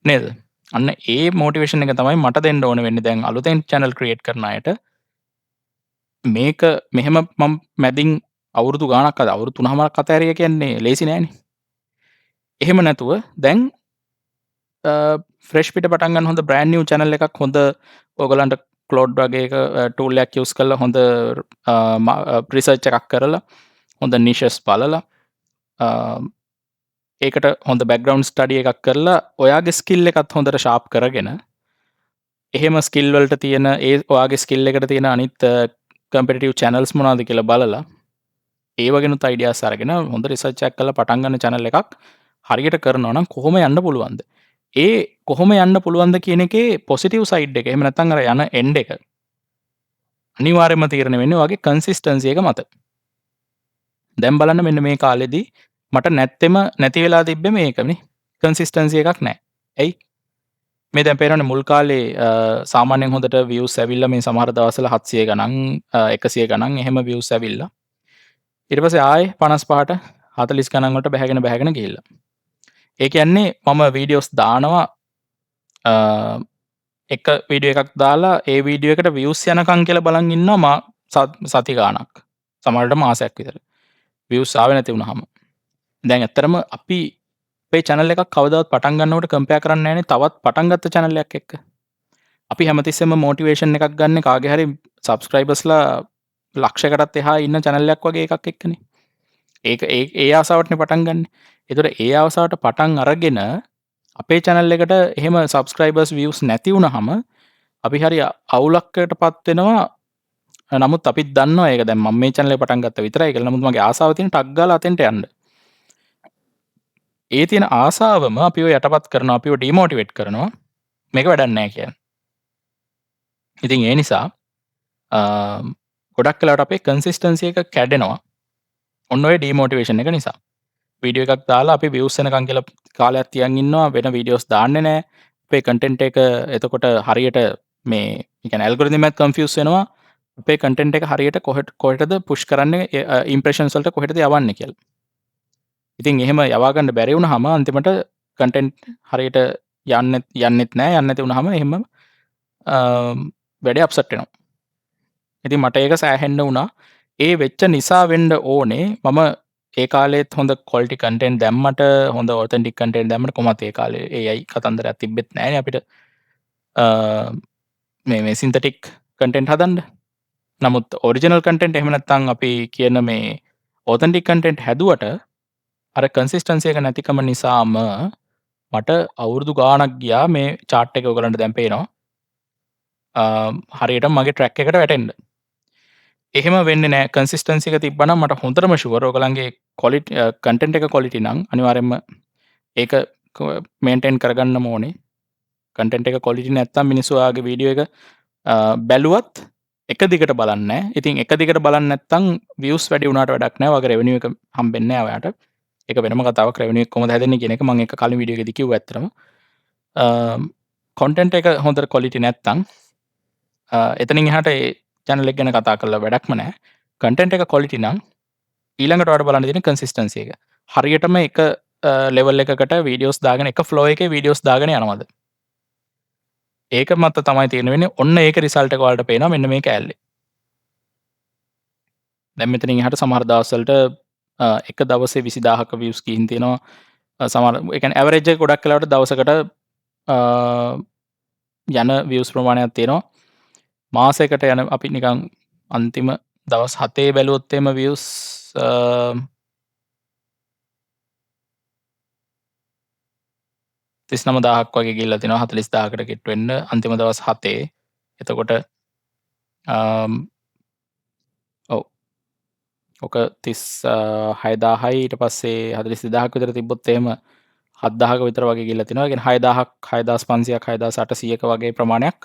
නේද? අන්න ඒ මොටිවේෂන් එක තමයි මට දෙන්න ඕන වෙන්නේ දැන් අලුතෙන් චැනල් ක්‍රියේට් කරන අයට. මේක මෙහෙම මම මැදින් අවුරුදු ගාණක් අද අවුරුදු 3-4ක් අතෑරිය කියන්නේ ලේසි නෑනේ. එහෙම නැතුව දැන් ෆ්‍රෙෂ් පිට පටන් ගන්න හොඳ බ්‍රෑන්ඩ් නිව් චැනල් එකක්, හොඳ ඔයගලන්ට ක්ලෝඩ් වගේ එක ටූල් එකක් යූස් කරලා හොඳ රිසර්ච් එකක් කරලා හොඳ නිෂස් බලලා ඒකට හොඳ බැක්ග්‍රවුන්ඩ් ස්ටඩි එකක් කරලා ඔයාගේ ස්කිල් එකත් හොඳට ෂාප් කරගෙන එහෙම ස්කිල් වලට තියෙන ඒ ඔයාගේ ස්කිල් එකට තියෙන අනිත් කම්පිටිටිව් චැනල්ස් මොනවද කියලා බලලා ඒ වගේනුත් අයිඩියාස් අරගෙන හොඳ රිසර්ච් එකක් කරලා පටන් ගන්න චැනල් එකක් හරියට කරනවා නම් කොහොම යන්න පුළුවන්ද? ඒ කොහොම යන්න පුළුවන්ද කියන එකේ පොසිටිව් සයිඩ් එක, එහෙම නැත්නම් අර යන එන්ඩ් එක අනිවාර්යයෙන්ම තීරණය වෙන්නේ ඔයාගේ කන්සිස්ටන්සි එක මත. දැන් බලන්න මෙන්න මේ කාලෙදී මට නැත්තෙම නැති වෙලා තිබ්බේ මේකනේ. කන්සිස්ටන්සි එකක් නැහැ. ඇයි? මේ දැන් පේනවනේ මුල් කාලේ සාමාන්‍යයෙන් හොඳට වීව්ස් ඇවිල්ලා මේ සමහර දවස්වල 700 ගණන් 100 ගණන් එහෙම වීව්ස් ඇවිල්ලා ඊට පස්සේ ආයේ 55ට 40 ගණන් වලට බැහැගෙන බැහැගෙන ගිහිල්ලා. ඒ කියන්නේ මම වීඩියෝස් දානවා, එක වීඩියෝ එකක් දාලා ඒ වීඩියෝ එකට වීව්ස් යනකම් කියලා බලන් ඉන්නවා මා සති ගාණක්, සමහරවිට මාසයක් විතර. වීව්ස් ආවේ නැති වුනහම. දැන් ඇත්තටම අපි අපේ චැනල් එකක් කවදාවත් පටන් ගන්නකොට කම්පෙයාර් කරන්නේ නැහැනේ තවත් පටන් ගත්ත චැනල් එකක් එක්ක. අපි හැමතිස්සෙම මොටිවේෂන් එකක් ගන්න කාගේ හරි සබ්ස්ක්‍රයිබර්ස්ලා ලක්ෂයකටත් එහා ඉන්න චැනල් එකක් වගේ එකක් එක්කනේ. ඒක ඒ ආසාවටනේ පටන් ගන්නෙ. ඒතකොට ඒ ආසාවට පටන් අරගෙන අපේ චැනල් එකට එහෙම සබ්ස්ක්‍රයිබර්ස් වීව්ස් නැති වුනහම අපි හරි අවුලක්කටපත් වෙනවා. නමුත් අපිත් දන්නවා ඒක දැන් මම මේ චැනල් එක පටන් ගත්ත විතරයි කියලා. නමුත් මගේ ආසාව තියෙන ටක් ගාලා අතෙන්ට යන්න. ඒ තියෙන ආසාවම අපිව යටපත් කරනවා, අපිව ඩිමෝටිවේට් කරනවා. මේක වැඩක් නෑ කියන්නේ. ඉතින් ඒ නිසා ගොඩක් වෙලාවට අපේ කන්සිස්ටන්සි එක කැඩෙනවා. ඔන්න ඔය ඩිමෝටිවේෂන් එක නිසා. වීඩියෝ එකක් දාලා අපි වීව්ස් එනකන් කියලා කාලයක් තියන් ඉන්නවා, වෙන වීඩියෝස් දාන්නේ නෑ. අපේ කන්ටෙන්ට් එක එතකොට හරියට මේ ඒ කියන්නේ ඇල්ගොරිතම් එකත් කන්ෆියුස් වෙනවා. අපේ කන්ටෙන්ට් එක හරියට කොහෙටද පුෂ් කරන්නේ, ඉම්ප්‍රෙෂන්ස් වලට කොහෙටද යවන්නේ කියලා. ඉතින් එහෙම යවා ගන්න බැරි වුණාම අන්තිමට කන්ටෙන්ට් හරියට යන්නෙත් නෑ. යන්නේ නැති වුණාම එහෙම වැඩේ අප්සෙට් වෙනවා. ඉතින් මට ඒක සෑහෙන්න වුණා. ඒ වෙච්ච නිසා වෙන්න ඕනේ මම ඒ කාලේත් හොඳ ක්වොලිටි කන්ටෙන්ට් දැම්මට, හොඳ ඔතෙන්ටික් කන්ටෙන්ට් දැම්මට කොහොමත් ඒ කාලේ AI කතන්දරයක් තිබ්බෙත් නෑනේ අපිට මේ මේ සින්තටික් කන්ටෙන්ට් හදන්න. නමුත් ඔරිජිනල් කන්ටෙන්ට් එහෙම නැත්නම් අපි කියන මේ ඔතෙන්ටික් කන්ටෙන්ට් හැදුවට අර කන්සිස්ටන්සි එක නැතිකම නිසාම මට අවුරුදු ගාණක් ගියා මේ චාට් එක ඔයගලන්ට දැන් පේනවා. හරියටම මගේ ට්‍රැක් එකට වැටෙන්න. එහෙම වෙන්නේ නෑ. කන්සිස්ටන්සි එක තිබ්බනම් මට හොඳටම ෂුවර් ඔයගලන්ගේ ක්වොලිටි කන්ටෙන්ට් එක ක්වොලිටි නම් අනිවාර්යයෙන්ම ඒක මේන්ටේන් කරගන්නම ඕනේ. කන්ටෙන්ට් එක ක්වොලිටි නැත්තම් මිනිස්සු ඔයාගේ වීඩියෝ එක බැලුවත් එක දිගට බලන්නේ නෑ. ඉතින් එක දිගට බලන්නේ නැත්තම් වීව්ස් වැඩි වුණාට වැඩක් නෑ. ඔයාගේ රෙවෙනියු එක හම්බෙන්නේ නෑ ඔයාට. ඒක වෙනම කතාවක්. රෙවෙනියු එක කොහොමද හැදෙන්නේ කියන එක මම ඒක කලින් වීඩියෝ එකේදී කිව්වා ඇත්තටම. කන්ටෙන්ට් එක හොඳට ක්වොලිටි නැත්තම් එතනින් එහාට ඒ චැනල් එක ගැන කතා කරලා වැඩක්ම නෑ. කන්ටෙන්ට් එක ක්වොලිටි නම් ඊළඟට ඔයාලට බලන්න තියෙන කන්සිස්ටන්සි එක. හරියටම එක ලෙවල් එකකට වීඩියෝස් දාගෙන එක ෆ්ලෝ එකේ වීඩියෝස් දාගෙන යනවද? ඒක මත තමයි තීරණය වෙන්නේ. ඔන්න ඒක රිසල්ට් එක ඔයාලට පේනවා මෙන්න මේ කෑල්ලේ. දැන් මෙතනින් එහාට සමහර දවස්වලට එක දවසේ 20,000ක වීව්ස් ගිහින් තියෙනවා. සමහර ඒ කියන්නේ ඇවරේජ් එක ගොඩක් වෙලාවට දවසකට යන වීව්ස් ප්‍රමාණයක් තියෙනවා. මාසයකට යන අපි නිකන් අන්තිම දවස් 7 බැලුවොත් එහෙම වීව්ස් 39,000ක් වගේ ගිහිල්ලා තිනවා 40,000කට කිට්ටු වෙන්න අන්තිම දවස් 7. එතකොට ඔව් ඔක 36,000යි ඊට පස්සේ 42,000ක් විතර තිබ්බොත් එහෙම 7,000ක විතර වගේ ගිහිල්ලා තිනවා. ඒ කියන්නේ 6,000ක් 6,500ක් 6,800ක වගේ ප්‍රමාණයක්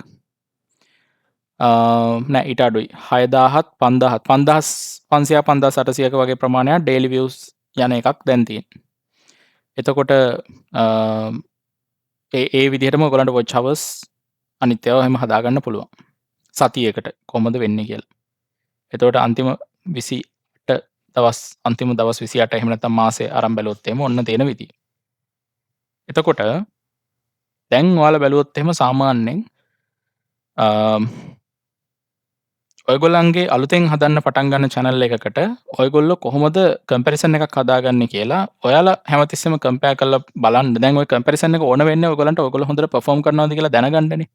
නෑ, ඊට අඩුයි, 6000ත් 5000ත්, 5500 5800ක වගේ ප්‍රමාණයක් ඩේලි views යන එකක් දැන් තියෙනවා. එතකොට ඒ ඒ විදිහටම ඔයගොල්ලන්ට watch hours අනිත් ඒවා එහෙම හදාගන්න පුළුවන්. සතියකට කොහොමද වෙන්නේ කියලා. එතකොට අන්තිම 28 දවස්, අන්තිම දවස් 28 එහෙම නැත්නම් මාසේ අරන් බැලුවොත් එහෙම ඔන්න තියෙන විදිය. එතකොට දැන් ඔයාලා බැලුවොත් එහෙම සාමාන්‍යයෙන් ඔයගොල්ලන්ගේ අලුතෙන් හදන්න පටන් ගන්න channel එකකට ඔයගොල්ලෝ කොහොමද කම්පැරිසන් එකක් හදාගන්නේ කියලා ඔයාලා හැමතිස්සෙම කම්පෙයාර් කරලා බලන්න. දැන් ඔය කම්පැරිසන් එක ඕන වෙන්නේ ඔයගොල්ලන්ට ඔයගොල්ලෝ හොඳට පර්ෆෝම් කරනවද කියලා දැනගන්නනේ.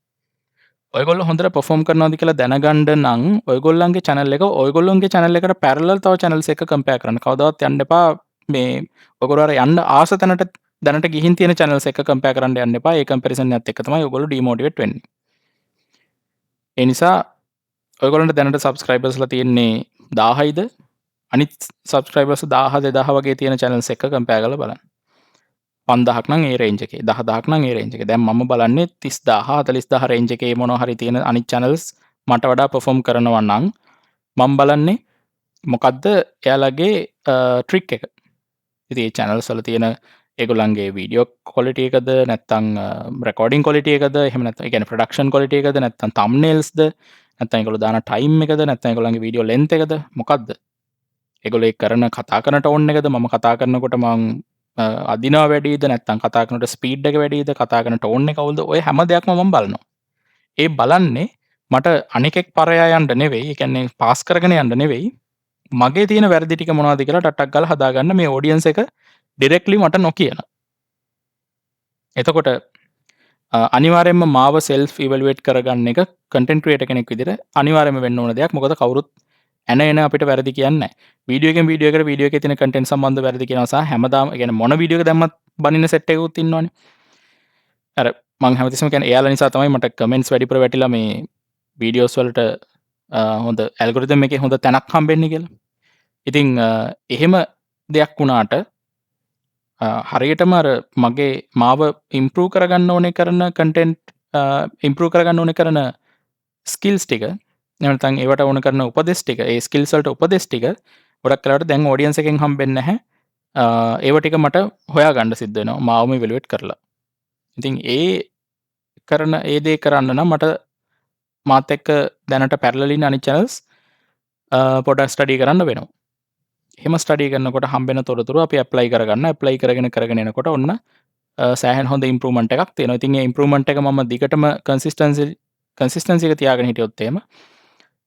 ඔයගොල්ලෝ හොඳට පර්ෆෝම් කරනවද කියලා දැනගන්න නම් ඔයගොල්ලන්ගේ channel එක ඔයගොල්ලොන්ගේ channel එකට පැරලල් තව channels එක කම්පෙයාර් කරන්න. කවදාවත් යන්න එපා මේ ඔයගොල්ලෝ අර යන්න ආස තැනට දැනට ගිහින් තියෙන channels එක කම්පෙයාර් කරන්න යන්න එපා. ඒ කම්පැරිසන් එකත් එක්ක තමයි ඔයගොල්ලෝ ඩිමෝටිවේට් වෙන්නේ. ඒ නිසා ඔයගොල්ලන්ට දැනට සබ්ස්ක්‍රයිබර්ස්ලා තියෙන්නේ 1000යිද, අනිත් සබ්ස්ක්‍රයිබර්ස් 1000 2000 වගේ තියෙන channels එක කම්පෙයාර් කරලා බලන්න. 5000ක් නම් ඒ රේන්ජ් එකේ, 10,000ක් නම් ඒ රේන්ජ් එකේ. දැන් මම බලන්නේ 30,000 40,000 රේන්ජ් එකේ මොනවා හරි තියෙන අනිත් channels මට වඩා පර්ෆෝම් කරනවා නම් මම බලන්නේ මොකද්ද එයාලගේ ට්‍රික් එක. ඉතින් ඒ channels වල තියෙන ඒගොල්ලන්ගේ වීඩියෝ ක්වොලිටි එකද, නැත්නම් රෙකෝඩින් ක්වොලිටි එකද, එහෙම නැත්නම් ඒ කියන්නේ ප්‍රොඩක්ෂන් ක්වොලිටි එකද, නැත්නම් තම්නේල්ස්ද, නැත්නම් ඒගොල්ලෝ දාන ටයිම් එකද, නැත්නම් ඒගොල්ලන්ගේ වීඩියෝ ලෙන්ත් එකද, මොකද්ද? ඒගොල්ලෝ ඒ කරන කතා කරන ටෝන් එකද, මම කතා කරනකොට මං අදිනවා වැඩිද, නැත්නම් කතා කරනකොට ස්පීඩ් එක වැඩිද, කතා කරන ටෝන් එක අවුල්ද, ඔය හැම දෙයක්ම මම බලනවා. ඒ බලන්නේ මට අනිකෙක් පරයා යන්න නෙවෙයි, ඒ කියන්නේ පාස් කරගෙන යන්න නෙවෙයි, මගේ තියෙන වැරදි ටික මොනවද කියලා ටක් ටක් ගාලා හදාගන්න මේ ඔඩියන්ස් එක ඩිරෙක්ට්ලි මට නොකියන. එතකොට අනිවාර්යයෙන්ම මාව සෙල්ෆ් ඉවැලුවේට් කරගන්න එක කන්ටෙන්ට් ක්‍රියේටර් කෙනෙක් විදිහට අනිවාර්යයෙන්ම වෙන්න ඕන දෙයක්. මොකද කවුරුත් ඇන එන අපිට වැරදි කියන්නේ නැහැ. වීඩියෝ එකෙන් වීඩියෝ එකට වීඩියෝ එකේ තියෙන කන්ටෙන්ට් සම්බන්ධ වැරදි කියනවා සහ හැමදාම ඒ කියන්නේ මොන වීඩියෝ එක දැම්මත් බනින සෙට් එකකුත් ඉන්නවනේ. අර මං හැමතිස්සෙම කියන්නේ එයාලා නිසා තමයි මට කමෙන්ට්ස් වැඩිපුර වැටිලා මේ වීඩියෝස් වලට හොඳ ඇල්ගොරිතම් එකේ හොඳ තැනක් හම්බෙන්නේ කියලා. ඉතින් එහෙම දෙයක් වුණාට හරියටම අර මගේ මාව ඉම්ප්‍රූව් කරගන්න ඕනේ කරන කන්ටෙන්ට් ඉම්ප්‍රූව් කරගන්න ඕනේ කරන ස්කිල්ස් ටික, එහෙම නැත්නම් ඒවට ඕන කරන උපදෙස් ටික, ඒ ස්කිල්ස් වලට උපදෙස් ටික ගොඩක් වෙලාවට දැන් ඔඩියන්ස් එකෙන් හම්බෙන්නේ නැහැ. ඒව ටික මට හොයාගන්න සිද්ධ වෙනවා මාවම ඉවැලුවේට් කරලා. ඉතින් ඒ කරන ඒ දේ කරන්න නම් මට මාත් එක්ක දැනට පැරලල් ඉන්න අනිත් චැනල්ස් පොඩක් ස්ටඩි කරන්න වෙනවා. එහෙම ස්ටඩි කරනකොට හම්බෙන තොරතුරු අපි ඇප්ලයි කරගන්න, ඇප්ලයි කරගෙන කරගෙන එනකොට ඔන්න සෑහෙන හොඳ ඉම්ප්‍රූව්මන්ට් එකක් තියෙනවා. ඉතින් ඒ ඉම්ප්‍රූව්මන්ට් එක මම දිගටම කන්සිස්ටන්සි කන්සිස්ටන්සි එක තියාගෙන හිටියොත් එහෙම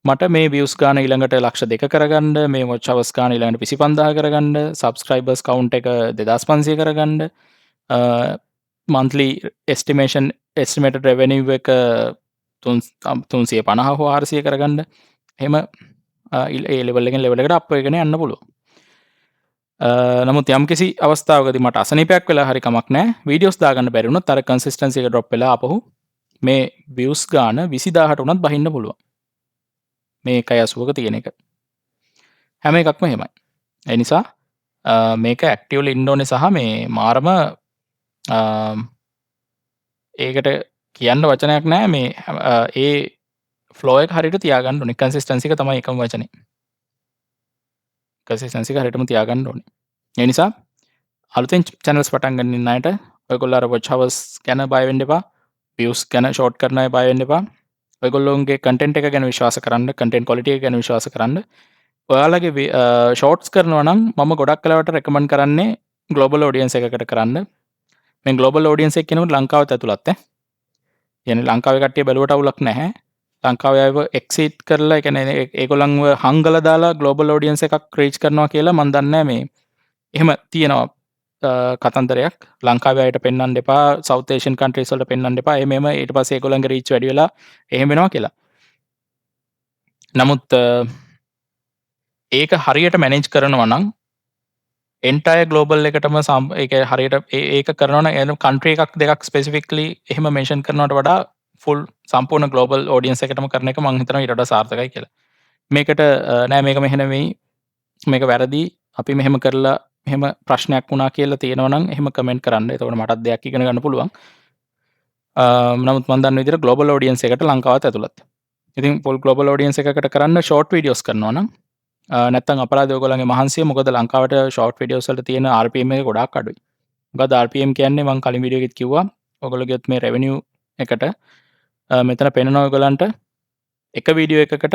මට මේ views ගාන ඊළඟට 2 ලක්ෂ කරගන්න, මේ watch hours ගාන ඊළඟට 25,000 කරගන්න, subscribers count එක 2500 කරගන්න, monthly estimation estimated revenue එක 350 හෝ 400 කරගන්න, එහෙම ඒ ලෙවල් එකෙන් ලෙවල් එකට අප් වෙගෙන යන්න පුළුවන්. නමුත් යම්කිසි අවස්ථාවකදී මට අසනීපයක් වෙලා හරි කමක් නැහැ, වීඩියෝස් දාගන්න බැරි වුණොත් අර කන්සිස්ටන්සි එක ඩ්‍රොප් වෙලා ආපහු මේ views ගාන 20,000ට වුණත් බහින්න පුළුවන්. මේ 1.80ක තියෙන එක. හැම එකක්ම එහෙමයි. ඒ නිසා මේක ඇක්ටිව්ලි ඉන්න ඕනේ සහ මේ මාරම ඒකට කියන්න වචනයක් නෑ, මේ ඒ ෆ්ලෝ එක හරියට තියාගන්න ඕනේ. කන්සිස්ටන්සි එක තමයි එකම වචනේ. කන්සිස්ටන්සි එක හරියටම තියාගන්න ඕනේ. ඒ නිසා අලුතෙන් චැනල්ස් පටන් ගන්න ඉන්න අයට ඔයගොල්ලෝ අර වොච් අවර්ස් ගැන බය වෙන්න එපා. වීව්ස් ගැන ෂෝට් කරන අය බය වෙන්න එපා. ඔයගොල්ලෝගේ කන්ටෙන්ට් එක ගැන විශ්වාස කරන්න, කන්ටෙන්ට් ක්වොලිටි එක ගැන විශ්වාස කරන්න. ඔයාලගේ ෂෝට්ස් කරනවා නම් මම ගොඩක් වෙලාවට රෙකමන්ඩ් කරන්නේ ග්ලෝබල් ඔඩියන්ස් එකකට කරන්න. මේ ග්ලෝබල් ඔඩියන්ස් එක කියනකොට ලංකාවත් ඇතුළත් ඈ. කියන්නේ ලංකාවේ කට්ටිය බැලුවට අවුලක් නැහැ. ලංකාවේ අයව එක්සීඩ් කරලා, ඒ කියන්නේ ඒගොල්ලන්ව හංගලා දාලා ග්ලෝබල් ඔඩියන්ස් එකක් රීච් කරනවා කියලා මං දන්නේ නැහැ. මේ එහෙම තියෙනවා කතන්දරයක්, ලංකාවේ අයට පෙන්වන්න එපා, සවුත් ඒෂියන් කන්ට්‍රීස් වලට පෙන්වන්න එපා, එහෙම එහෙම, ඊට පස්සේ ඒගොල්ලන්ගේ රීච් වැඩි වෙලා එහෙම වෙනවා කියලා. නමුත් ඒක හරියට මැනේජ් කරනවා නම් එන්ටයර් ග්ලෝබල් එකටම ඒක හරියට ඒක කරනවා නම් එන කන්ට්‍රි එකක් දෙකක් ස්පෙසිෆිකලි එහෙම මෙන්ෂන් කරනවට වඩා ෆුල් සම්පූර්ණ ග්ලෝබල් ඔඩියන්ස් එකටම කරන එක මං හිතනවා ඊට වඩා සාර්ථකයි කියලා. මේකට නෑ, මේක මෙහෙ නෙවෙයි, මේක වැරදි, අපි මෙහෙම කරලා මෙහෙම ප්‍රශ්නයක් වුණා කියලා තියෙනවා නම් එහෙම කමෙන්ට් කරන්න. එතකොට මටත් දෙයක් ඉගෙන ගන්න පුළුවන්. නමුත් මං දන්න විදිහට ග්ලෝබල් ඔඩියන්ස් එකට ලංකාවත් ඇතුළත්. ඉතින් ෆුල් ග්ලෝබල් ඔඩියන්ස් එකකට කරන්න ෂෝට් වීඩියෝස් කරනවා නම් නැත්තම් අපරාධ ඔයගොල්ලන්ගේ මහන්සිය. මොකද ලංකාවට ෂෝට් වීඩියෝස් වලට තියෙන RPM එක ගොඩාක් අඩුයි. මොකද RPM කියන්නේ මං කලින් වීඩියෝ එකෙත් කිව්වා, ඔයගොල්ලෝ ගියොත් මේ රෙවෙනියු එකට මෙතන පෙන්නනවා ඔයගොල්ලන්ට එක වීඩියෝ එකකට,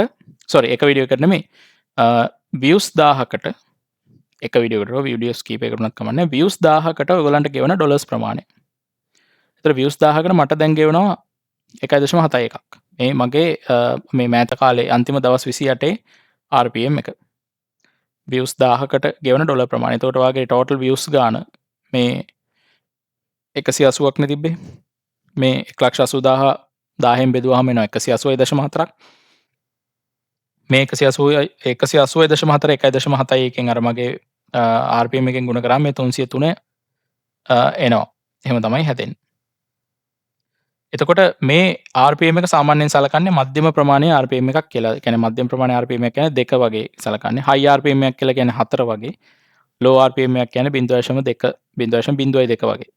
සෝරි, එක වීඩියෝ එකකට නෙමෙයි, වීව්ස් 1000කට, එක වීඩියෝ එකට වීඩියෝස් කීපයකට වුණත් කමක් නෑ, වීව්ස් 1000කට ඔයගොල්ලන්ට ගෙවන ඩොලර්ස් ප්‍රමාණය. ඒතර වීව්ස් 1000කට මට දැන් ගෙවනවා 1.7 එකක්. මේ මගේ මේ මෑත කාලේ අන්තිම දවස් 28 RPM එක. වීව්ස් 1000කට ගෙවන ඩොලර් ප්‍රමාණය. එතකොට ඔයාගේ ටෝටල් වීව්ස් ගාන මේ 180ක් නේ තිබ්බේ. මේ 1,80,000 1000න් බෙදුවාම එනවා 180.4ක්. මේ 180 180.4 1.7 එකෙන් අර මගේ RPM එකෙන් ගුණ කරාම මේ 303 එනවා. එහෙම තමයි හැදෙන්නේ. එතකොට මේ RPM එක සාමාන්‍යයෙන් සලකන්නේ මධ්‍යම ප්‍රමාණයේ RPM එකක් කියලා. ඒ කියන්නේ මධ්‍යම ප්‍රමාණයේ RPM එක කියන්නේ 2 වගේ සලකන්නේ. හයි RPM එකක් කියලා කියන්නේ 4 වගේ. ලෝ RPM එකක් කියන්නේ 0.2 0.02 වගේ.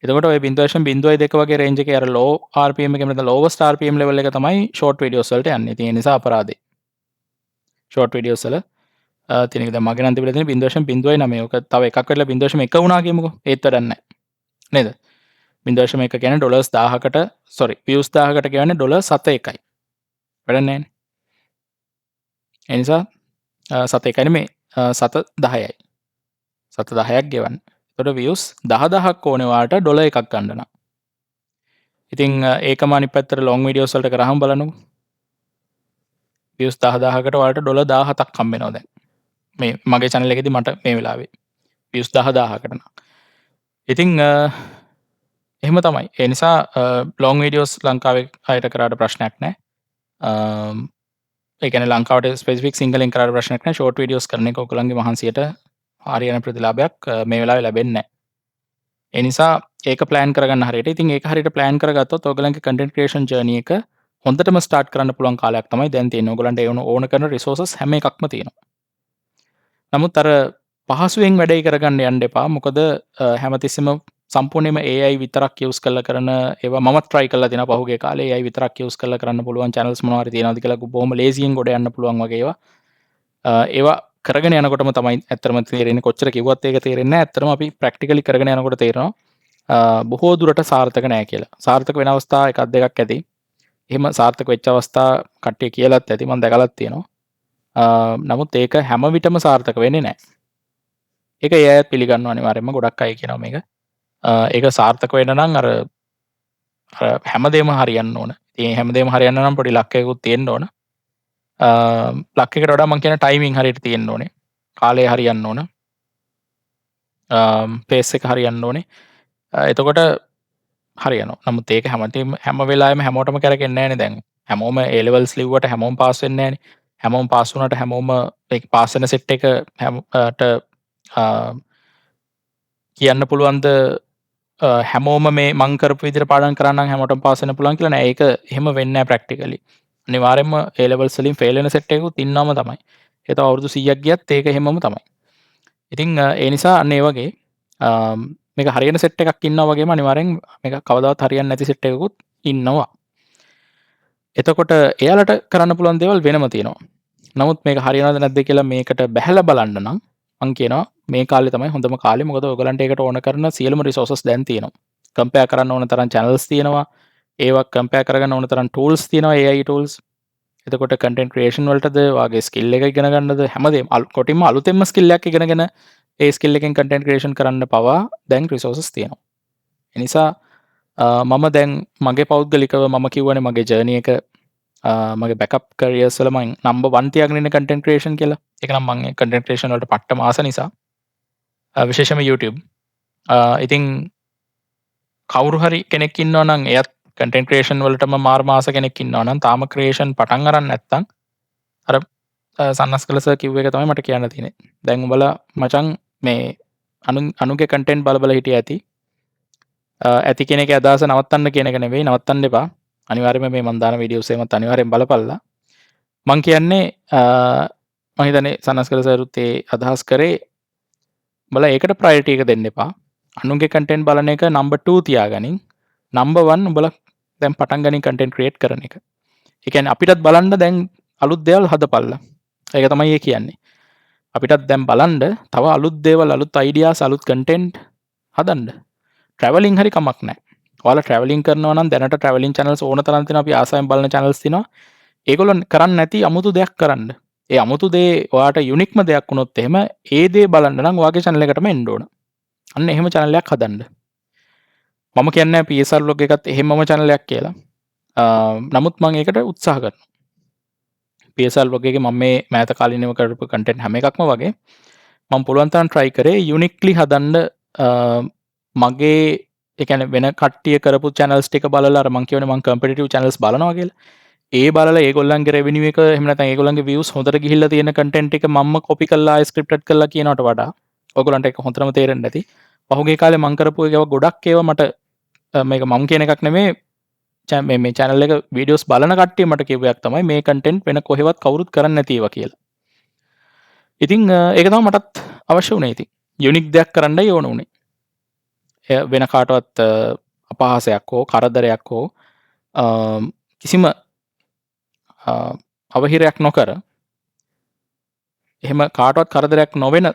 එතකොට ඔය 0.02 වගේ රේන්ජ් එකේ අර ලෝ RPM එක නැත්නම් ලෝවස්ට් RPM level එක තමයි ෂෝට් වීඩියෝස් වලට යන්නේ. ඉතින් ඒ නිසා අපරාධේ. ෂෝට් වීඩියෝස් වල තියෙන එක දැන් මගේ නම් තිබිලා තියෙන 0.09. ඔක තව එකක් වෙලා 0.1 වුණා කියමුකෝ. ඒත් වැඩක් නැහැ. නේද? 0.1 කියන්නේ ඩොලර්ස් 1000කට, සෝරි, වීව්ස් 1000කට කියන්නේ ඩොලර් 7.1යි. වැඩක් නැහැ නේ. ඒ නිසා 7.1 නෙමෙයි, 7.10යි. 7.10ක් ගෙවන්න. එතකොට වීව්ස් 10,000ක් ඕනේ ඔයාලට ඩොලර් එකක් ගන්න නම්. ඉතින් ඒකම අනිත් පැත්තට ලොං වීඩියෝස් වලට කරාම බලන්නකෝ. වීව්ස් 10,000කට ඔයාලට ඩොලර් 17ක් හම්බ වෙනවා දැන්. මේ මගේ channel එකේදී මට මේ වෙලාවේ වීව්ස් 10,000කට නම්. ඉතින් එහෙම තමයි. ඒ නිසා ලොං වීඩියෝස් ලංකාවේ අයට කරාට ප්‍රශ්නයක් නෑ. ඒ කියන්නේ ලංකාවට ස්පෙසිෆික් සිංහලෙන් කරාට ප්‍රශ්නයක් නෑ. ෂෝට් වීඩියෝස් කරන එක ඔයගොල්ලන්ගේ මහන්සියට හරියන ප්‍රතිලාභයක් මේ වෙලාවේ ලැබෙන්නේ නෑ. ඒ නිසා ඒක ප්ලෑන් කරගන්න හරියට. ඉතින් ඒක හරියට ප්ලෑන් කරගත්තොත් ඔයගොල්ලන්ගේ කන්ටෙන්ට් ක්‍රියේෂන් ජර්නි එක හොඳටම ස්ටාර්ට් කරන්න පුළුවන් කාලයක් තමයි දැන් තියෙන්නේ. ඔයගොල්ලන්ට ඒ ඕන කරන රිසෝසස් හැම එකක්ම තියෙනවා. නමුත් අර පහසුවෙන් වැඩේ කරගන්න යන්න එපා. මොකද හැමතිස්සෙම සම්පූර්ණයෙන්ම AI විතරක් යූස් කරලා කරන ඒවා මමත් try කරලා තියෙනවා පහුගිය කාලේ. AI විතරක් යූස් කරලා කරන්න පුළුවන් channels මොනවා හරි තියෙනවද කියලා, බොහොම ලේසියෙන් ගොඩ යන්න පුළුවන් වගේ ඒවා. ඒවා කරගෙන යනකොටම තමයි ඇත්තටම තේරෙන්නේ. කොච්චර කිව්වත් ඒක තේරෙන්නේ නැහැ. ඇත්තටම අපි ප්‍රැක්ටිකලි කරගෙන යනකොට තේරෙනවා බොහෝ දුරට සාර්ථක නෑ කියලා. සාර්ථක වෙන අවස්ථා එකක් දෙකක් ඇති. එහෙම සාර්ථක වෙච්ච අවස්ථා කට්ටිය කියලත් ඇති, මම දැකලත් තියෙනවා. නමුත් ඒක හැම විටම සාර්ථක වෙන්නේ නෑ. ඒක ඒ අයත් පිළිගන්නවා අනිවාර්යයෙන්ම. ගොඩක් අය කියනවා මේක. ඒක සාර්ථක වෙන්න නම් අර අර හැමදේම හරියන්න ඕන. ඉතින් හැමදේම හරියන්න නම් පොඩි ලක් එකකුත් තියෙන්න ඕන. ලක් එකට වඩා මං කියන ටයිමින් හරියට තියෙන්න ඕනේ. කාලය හරියන්න ඕන. පේස් එක හරියන්න ඕනේ. එතකොට හරියනවා. නමුත් ඒක හැමතිස්සෙම හැම වෙලාවෙම හැමෝටම කරකෙන්නේ නෑනේ දැන්. හැමෝම A levels ලිව්වට හැමෝම පාස් වෙන්නේ නෑනේ. හැමෝම පාස් වුණාට හැමෝම ඒක පාස් වෙන සෙට් එක හැමට කියන්න පුළුවන්ද හැමෝම මේ මං කරපු විදිහට පාඩම් කරා නම් හැමෝටම පාස් වෙන්න පුළුවන් කියලා? නෑ, ඒක එහෙම වෙන්නේ නෑ ප්‍රැක්ටිකලි. අනිවාර්යයෙන්ම A levels වලින් ෆේල් වෙන සෙට් එකකුත් ඉන්නවම තමයි. ඒ තව අවුරුදු 100ක් ගියත් ඒක එහෙමම තමයි. ඉතින් ඒ නිසා අන්න ඒ වගේ මේක හරියන සෙට් එකක් ඉන්නවා වගේම අනිවාර්යෙන් මේක කවදාවත් හරියන්නේ නැති සෙට් එකකුත් ඉන්නවා. එතකොට එයාලට කරන්න පුළුවන් දේවල් වෙනම තියෙනවා. නමුත් මේක හරියනවද නැද්ද කියලා මේකට බැහැලා බලන්න නම් මං කියනවා මේ කාලේ තමයි හොඳම කාලේ. මොකද ඔයගලන්ට ඒකට ඕන කරන සියලුම රිසෝසස් දැන් තියෙනවා. කම්පෙයාර් කරන්න ඕන තරම් චැනල්ස් තියෙනවා. ඒවා කම්පෙයාර් කරගන්න ඕන තරම් ටූල්ස් තියෙනවා, AI tools. එතකොට කන්ටෙන්ට් ක්‍රියේෂන් වලටද, ඔයාගේ ස්කිල් එක ඉගෙන ගන්නද, හැමදේම කොටින්ම අලුතෙන්ම ස්කිල් එකක් ඉගෙනගෙන ඒ ස්කිල් එකෙන් කන්ටෙන්ට් ක්‍රියේෂන් කරන්න පවා දැන් රිසෝසස් තියෙනවා. ඒ නිසා මම දැන් මගේ පෞද්ගලිකව මම කිව්වනේ මගේ ජර්නි එක, මගේ බැකප් කරියර්ස් වල මං නම්බර් 1 තියාගෙන ඉන්නේ කන්ටෙන්ට් ක්‍රියේෂන් කියලා. ඒක නම් මං කන්ටෙන්ට් ක්‍රියේෂන් වලට පට්ටම ආස නිසා. විශේෂයෙන්ම YouTube. ඉතින් කවුරු හරි කෙනෙක් ඉන්නවා නම්, එයත් කන්ටෙන්ට් ක්‍රියේෂන් වලටම මාරම ආස කෙනෙක් ඉන්නවා නම්, තාම ක්‍රියේෂන් පටන් අරන් නැත්තම්, අර සන්නස්කල සර් කිව්ව එක තමයි මට කියන්න තියෙන්නේ. දැන් උඹලා මචං මේ අනුගේ කන්ටෙන්ට් බල බල හිටිය ඇති. ඇති කියන එකේ අදහස නවත්තන්න කියන එක නෙවෙයි, නවත්තන්න එපා. අනිවාර්යයෙන්ම මේ මං දාන වීඩියෝස් එහෙමත් අනිවාර්යෙන් බලපල්ලා. මං කියන්නේ, මං හිතන්නේ සන්නස්කල සරුත් ඒ අදහස් කරේ, උඹලා ඒකට ප්‍රයොරිටි එක දෙන්න එපා. අනුන්ගේ කන්ටෙන්ට් බලන එක නම්බර් 2 තියාගනින්. නම්බර් 1 උඹලා දැන් පටන් ගනින් කන්ටෙන්ට් ක්‍රියේට් කරන එක. ඒ කියන්නේ අපිටත් බලන්න දැන් අලුත් දේවල් හදපල්ලා. ඒක තමයි ඒ කියන්නේ. අපිටත් දැන් බලන්න තව අලුත් දේවල්, අලුත් අයිඩියාස්, අලුත් කන්ටෙන්ට් හදන්න. ට්‍රැවලින් හරි කමක් නැහැ. ඔයාලා ට්‍රැවලින් කරනවා නම් දැනට ට්‍රැවලින් චැනල්ස් ඕන තරම් තියෙනවා. අපි ආසාවෙන් බලන චැනල්ස් තියෙනවා. ඒගොල්ලෝ කරන්නේ නැති අමුතු දෙයක් කරන්න. ඒ අමුතු දේ ඔයාට යුනික්ම දෙයක් වුණොත් එහෙම ඒ දේ බලන්න නම් ඔයාගේ චැනල් එකටම එන්න ඕන. අන්න එහෙම චැනල් එකක් හදන්න. මම කියන්නේ PSR vlog එකත් එහෙමම චැනල් එකක් කියලා. නමුත් මම ඒකට උත්සාහ කරනවා. PSR vlog එකේ මම මේ මෑත කාලීනව කරපු කන්ටෙන්ට් හැම එකක්ම වගේ මම පුළුවන් තරම් try කරේ යුනික්ලි හදන්න. මගේ ඒ කියන්නේ වෙන කට්ටිය කරපු චැනල්ස් ටික බලලා, අර මං කියවනේ මං කම්පිටිටිව් චැනල්ස් බලනවා කියලා. ඒ බලලා ඒගොල්ලන්ගේ රෙවෙනියු එක එහෙම නැත්නම් ඒගොල්ලන්ගේ වීව්ස් හොඳට ගිහිල්ලා තියෙන කන්ටෙන්ට් එක මම්ම කොපි කරලා ආයෙ ස්ක්‍රිප්ටඩ් කරලා කියනවට වඩා ඔයගොල්ලන්ට ඒක හොඳටම තේරෙන්න ඇති. පහුගිය කාලේ මං කරපු ඒවා ගොඩක් ඒවා මට, මේක මං කියන එකක් නෙමේ, මේ මේ චැනල් එක වීඩියෝස් බලන කට්ටිය මට කියපු එකක් තමයි මේ කන්ටෙන්ට් වෙන කොහෙවත් කවුරුත් කරන්නේ නැති ඒවා කියලා. ඉතින් ඒක තමයි මටත් අවශ්‍ය වුණේ. ඉතින් යුනික් දෙයක් කරන්නයි ඕන වුණේ. එය වෙන කාටවත් අපහාසයක් හෝ කරදරයක් හෝ කිසිම අවහිරයක් නොකර, එහෙම කාටවත් කරදරයක් නොවෙන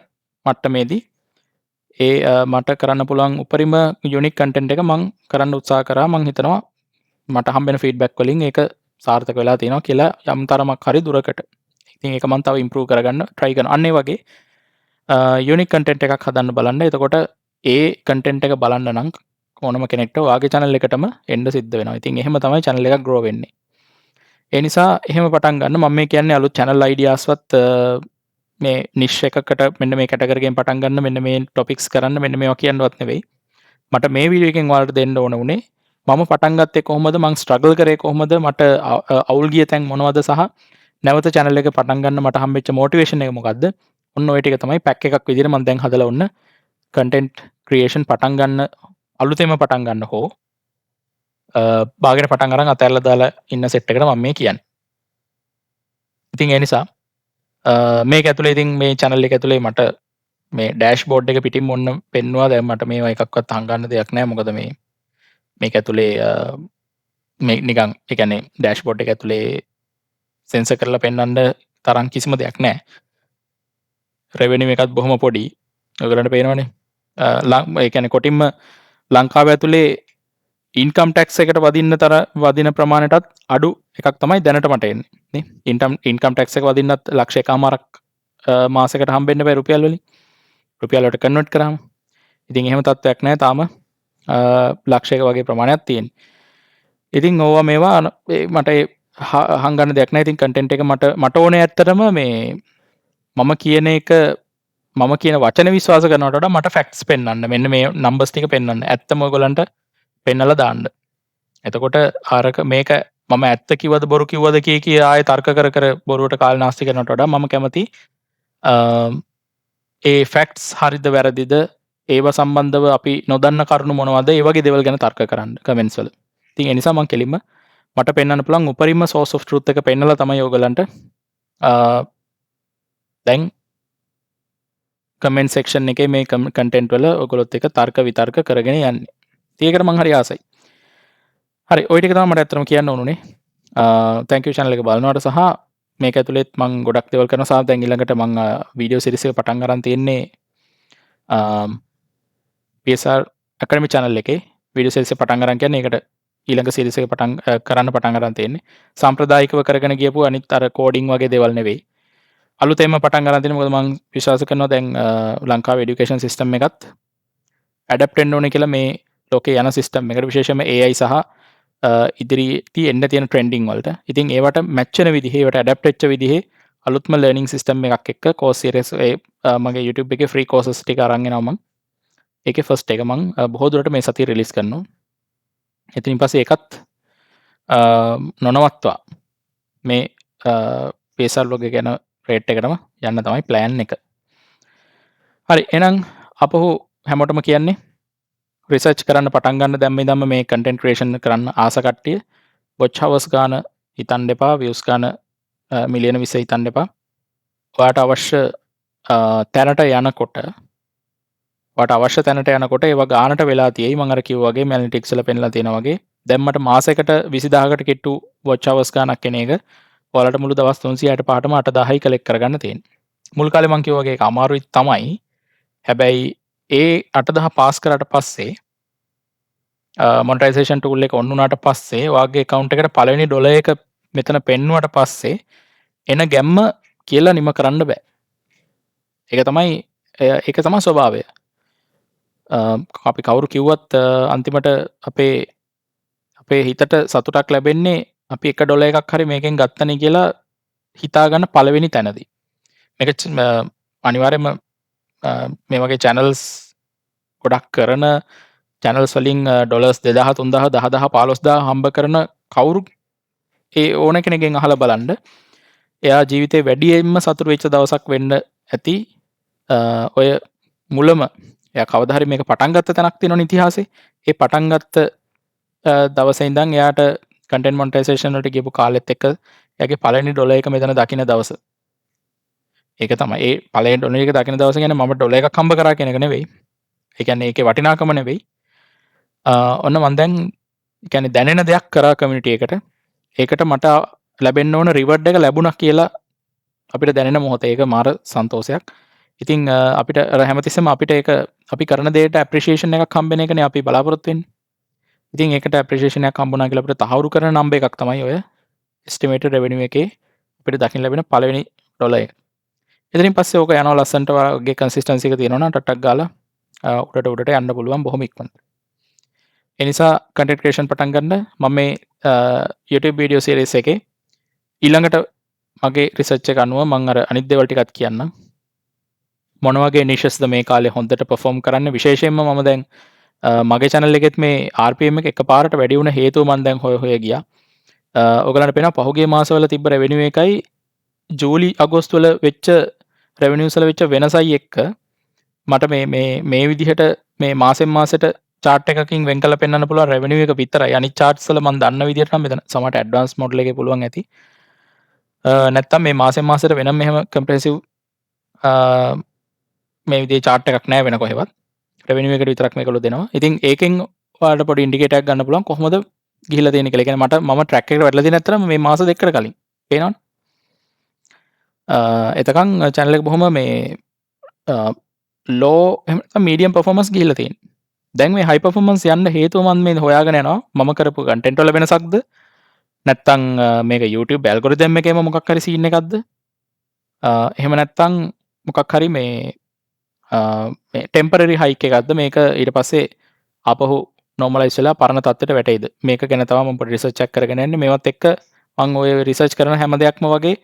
මට්ටමේදී ඒ මට කරන්න පුළුවන් උපරිම යුනික් කන්ටෙන්ට් එක මං කරන්න උත්සාහ කරා. මං හිතනවා මට හම්බෙන ෆීඩ්බැක් වලින් ඒක සාර්ථක වෙලා තියෙනවා කියලා යම් තරමක් හරි දුරකට. ඉතින් ඒක මං තව ඉම්ප්‍රූව් කරගන්න try කරනවා. අන්න ඒ වගේ යුනික් කන්ටෙන්ට් එකක් හදන්න බලන්න. එතකොට ඒ කන්ටෙන්ට් එක බලන්න නම් ඕනම කෙනෙක්ට ඔයාගේ channel එකටම එන්න සිද්ධ වෙනවා. ඉතින් එහෙම තමයි channel එකක් grow වෙන්නේ. ඒ නිසා එහෙම පටන් ගන්න. මම මේ කියන්නේ අලුත් channel ideas වත් මේ නිෂ් එකකට මෙන්න මේ කැටගරි එකෙන් පටන් ගන්න, මෙන්න මේ ටොපික්ස් කරන්න, මෙන්න මේවා කියන්නවත් නෙවෙයි. මට මේ වීඩියෝ එකෙන් ඔයාලට දෙන්න ඕන වුණේ මම පටන් ගත්තේ කොහොමද, මං ස්ට්‍රගල් කරේ කොහොමද, මට අවුල් ගිය තැන් මොනවද සහ නැවත channel එක පටන් ගන්න මට හම්බෙච්ච මොටිවේෂන් එක මොකද්ද? ඔන්න ඔය ටික තමයි පැක් එකක් විදිහට මම දැන් හදලා ඔන්න කන්ටෙන්ට් ක්‍රියේෂන් පටන් ගන්න, අලුතෙන්ම පටන් ගන්න හෝ බාගෙන පටන් අරන් අතැරලා දාලා ඉන්න සෙට් එකට මම මේ කියන්නේ. ඉතින් ඒ නිසා මේක ඇතුලේ, ඉතින් මේ channel එක ඇතුලේ මට මේ ඩෑෂ්බෝඩ් එක පිටින්ම ඔන්න පෙන්නුවා. දැන් මට මේවා එකක්වත් හංගන්න දෙයක් නෑ. මොකද මේ මේක ඇතුලේ මේ නිකන් ඒ කියන්නේ ඩෑෂ්බෝඩ් එක ඇතුලේ සෙන්සර් කරලා පෙන්වන්න තරම් කිසිම දෙයක් නෑ. රෙවෙනියු එකත් බොහොම පොඩි. ඔයගොල්ලන්ට පේනවනේ. ඒ කියන්නේ කොටින්ම ලංකාව ඇතුලේ ඉන්කම් ටැක්ස් එකට වදින්න තර වදින ප්‍රමාණයටත් අඩු එකක් තමයි දැනට මට එන්නේ නේ. ඉන්කම් ඉන්කම් ටැක්ස් එක වදින්නත් ලක්ෂ එකමාරක් මාසෙකට හම්බෙන්න බෑ රුපියල් වලින්. රුපියල් වලට කන්වර්ට් කරාම. ඉතින් එහෙම තත්ත්වයක් නෑ තාම, ලක්ෂයක වගේ ප්‍රමාණයක් තියෙන්නේ. ඉතින් ඕවා මේවා මට හංගන්න දෙයක් නෑ. ඉතින් කන්ටෙන්ට් එක මට මට ඕනේ ඇත්තටම මේ මම කියන එක, මම කියන වචන විශ්වාස කරනවට වඩා මට ෆැක්ට්ස් පෙන්වන්න. මෙන්න මේ නම්බර්ස් ටික පෙන්වන්න. ඇත්තම ඔයගොල්ලන්ට පෙන්නලා දාන්න. එතකොට අරක මේක මම ඇත්ත කිව්වද බොරු කිව්වද කිය කිය ආයේ තර්ක කර කර බොරුවට කාල නාස්ති කරනවට වඩා මම කැමති ඒ ෆැක්ට්ස් හරිද වැරදිද, ඒව සම්බන්ධව අපි නොදන්න කරුණු මොනවද, ඒ වගේ දේවල් ගැන තර්ක කරන්න කමෙන්ට්ස් වල. ඉතින් ඒ නිසා මම කෙලින්ම මට පෙන්වන්න පුළුවන් උපරිම සෝස් ඔෆ් ට්‍රුත් එක පෙන්නලා තමයි ඔයගොල්ලන්ට දැන් කමෙන්ට් සෙක්ෂන් එකේ මේ කන්ටෙන්ට් වල ඔයගොල්ලොත් එක්ක තර්ක විතර්ක කරගෙන යන්නේ. ඉතින් ඒකට මං හරි ආසයි. හරි, ඔය ටික තමයි මට ඇත්තටම කියන්න ඕනුනේ. Thank you channel එක බලනවට. සහ මේක ඇතුලෙත් මං ගොඩක් දේවල් කරනවා සහ දැන් ඊළඟට මං වීඩියෝ සීරීස් එක පටන් අරන් තියෙන්නේ PSR Academy channel එකේ. වීඩියෝ සීරීස් එක පටන් අරන් කියන්නේ ඒකට ඊළඟ සීරීස් එක පටන් කරන්න පටන් අරන් තියෙන්නේ. සාම්ප්‍රදායිකව කරගෙන ගියපු අනිත් අර කෝඩින් වගේ දේවල් නෙවෙයි. අලුතෙන්ම පටන් අරන් තියෙන, මොකද මං විශ්වාස කරනවා දැන් ලංකාවේ එඩියුකේෂන් සිස්ටම් එකත් ඇඩැප්ට් වෙන්න ඕනේ කියලා මේ ලෝකේ යන සිස්ටම් එකට, විශේෂයෙන්ම AI සහ ඉදිරියේදී එන්න තියෙන ට්‍රෙන්ඩින් වලට. ඉතින් ඒවට මැච් වෙන විදිහේ, ඒවට ඇඩැප්ට් වෙච්ච විදිහේ අලුත්ම ලර්නින් සිස්ටම් එකක් එක්ක කෝස් සීරීස් ඒ මගේ YouTube එකේ ෆ්‍රී කෝසස් ටික අරන් එනවා මං. ඒකේ ෆස්ට් එක මං බොහෝ දුරට මේ සතියේ රිලීස් කරනවා. ඉතින් පස්සේ ඒකත් නොනවත්වා මේ PSR vlog එක ගැන රේට් එකටම යන්න තමයි ප්ලෑන් එක. හරි, එහෙනම් අපහු හැමෝටම කියන්නේ රිසර්ච් කරන්න පටන් ගන්න දැන් මේ ඉඳන්ම. මේ කන්ටෙන්ට් ක්‍රියේෂන් කරන්න ආස කට්ටිය වොච් අවර්ස් ගාන හිතන්න එපා, වීව්ස් ගාන මිලියන 20 හිතන්න එපා. ඔයාට අවශ්‍ය තැනට යනකොට, ඔයාට අවශ්‍ය තැනට යනකොට ඒවා ගානට වෙලා තියෙයි. මම අර කිව්වා වගේ ඇනලිටික්ස් වල පෙන්ලා තියෙනා වගේ. දැන් මට මාසෙකට 20,000කට කිට්ටු වොච් අවර්ස් ගාණක් එන එක ඔයාලට මුළු දවස් 365ටම 8000යි කලෙක්ට් කරගන්න තියෙන්නේ. මුල් කාලේ මං කිව්වා වගේ ඒක අමාරුයි තමයි. හැබැයි ඒ 8000 පාස් කරාට පස්සේ, මොනිටයිසේෂන් ටූල් එක ඔන් වුණාට පස්සේ, ඔයාගේ ඇකවුන්ට් එකට පළවෙනි ඩොලර් එක මෙතන පෙන්නුවට පස්සේ එන ගැම්ම කියලා නිම කරන්න බෑ. ඒක තමයි ස්වභාවය. අපි කවුරු කිව්වත් අන්තිමට අපේ අපේ හිතට සතුටක් ලැබෙන්නේ අපි එක ඩොලර් එකක් හරි මේකෙන් ගත්තනේ කියලා හිතාගන්න පළවෙනි තැනදී. මේක අනිවාර්යයෙන්ම මේ වගේ චැනල්ස් ගොඩක් කරන, චැනල්ස් වලින් ඩොලර්ස් 2000, 3000, 10,000, 15,000 හම්බ කරන කවුරු ඒ ඕන කෙනෙක්ගෙන් අහලා බලන්න, එයා ජීවිතේ වැඩියෙන්ම සතුටු වෙච්ච දවසක් වෙන්න ඇති ඔය මුලම එයා කවදා හරි මේක පටන් ගත්ත තැනක් තියෙනවනේ ඉතිහාසේ. ඒ පටන් ගත්ත දවසේ ඉඳන් එයාට කන්ටෙන්ට් මොනිටයිසේෂන් වලට ගියපු කාලෙත් එක්ක එයාගේ පළවෙනි ඩොලර් එක මෙතන දකින දවස. ඒක තමයි. ඒ පළවෙනි ඩොලර් එක දකින දවස කියන්නේ මම ඩොලර් එකක් හම්බ කරා කියන එක නෙවෙයි. ඒ කියන්නේ ඒකේ වටිනාකම නෙවෙයි. ඔන්න මං දැන් ඒ කියන්නේ දැනෙන දෙයක් කරා කමියුනිටි එකට. ඒකට මට ලැබෙන්න ඕන රිවර්ඩ් එක ලැබුණා කියලා අපිට දැනෙන මොහොත ඒක මාර සන්තෝෂයක්. ඉතින් අපිට අර හැමතිස්සෙම අපිට ඒක අපි කරන දෙයට ඇප්‍රීසියේෂන් එකක් හම්බෙන එකනේ අපි බලාපොරොත්තු වෙන්නේ. ඉතින් ඒකට ඇප්‍රීසියේෂන් එකක් හම්බුණා කියලා අපිට තහවුරු කරන නම්බර් එකක් තමයි ඔය එස්ටිමේටඩ් රෙවෙනියු එකේ අපිට දකින්න ලැබෙන පළවෙනි ඩොලර් එක. එතනින් පස්සේ ඕක යනවා ලස්සනට. වගේ කන්සිස්ටන්සි එක තියෙනවා නම් ටක් ටක් ගාලා උඩට උඩට යන්න පුළුවන් බොහොම ඉක්මනට. ඒ නිසා කන්ටෙන්ට් ක්‍රියේෂන් පටන් ගන්න මම මේ YouTube video series එකේ ඊළඟට මගේ රිසර්ච් එක අනුව මම අර අනිත් දේවල් ටිකත් කියන්නම්. මොන වගේ නිෂස්ද මේ කාලේ හොඳට පර්ෆෝම් කරන්න? විශේෂයෙන්ම මම දැන් මගේ channel එකෙත් මේ RPM එක එකපාරට වැඩි වුණ හේතුව මම දැන් හොය හොය ගියා. ඔයගලන්ට පේනවා පහුගිය මාසවල තිබ්බ රෙවෙනියු එකයි ජූලි අගෝස්තු වල වෙච්ච රෙවෙනියුස් වල වෙච්ච වෙනසයි එක්ක මට මේ මේ මේ විදිහට මේ මාසෙන් මාසෙට චාට් එකකින් වෙන් කරලා පෙන්වන්න පුළුවන් රෙවෙනියු එක විතරයි. අනිත් චාට්ස් වල මම දන්න විදිහට නම් මෙතන සමහරට ඇඩ්වාන්ස් මොඩල් එකේ පුළුවන් ඇති. නැත්තම් මේ මාසෙන් මාසෙට වෙනම එහෙම කම්ප්‍රෙහෙන්සිව් මේ විදිහේ චාට් එකක් නෑ වෙන කොහෙවත්. රෙවෙනියු එකට විතරක් මේකලු දෙනවා. ඉතින් ඒකෙන් ඔයාලට පොඩි ඉන්ඩිකේටර් එකක් ගන්න පුළුවන් කොහොමද ගිහිල්ලා තියෙන්නේ කියලා. ඒ කියන්නේ මම ට්‍රැක් එකට වැටලා තියෙන ඇත්තටම මේ මාස 2කට කලින්. පේනවනේ. එතකන් චැනල් එක බොහොම මේ ලෝ එහෙම නැත්නම් මීඩියම් පර්ෆෝමන්ස් ගිහිල්ලා තියෙන්නේ. දැන් මේ හයි පර්ෆෝමන්ස් යන්න හේතුව මම මේ හොයාගෙන යනවා. මම කරපු කන්ටෙන්ට් වල වෙනසක්ද? නැත්නම් මේක YouTube algorithm එකේම මොකක් හරි සීන් එකක්ද? එහෙම නැත්නම් මොකක් හරි මේ මේ ටෙම්පරරි හයික් එකක්ද, මේක ඊට පස්සේ ආපහු නෝමලයිස් වෙලා පරණ තත්ත්වයට වැටෙයිද? මේක ගැන තමයි මම පොඩි රිසර්ච් එකක් කරගෙන යන්නේ. මේවත් එක්ක මං ඔය රිසර්ච් කරන හැම දෙයක්ම වගේ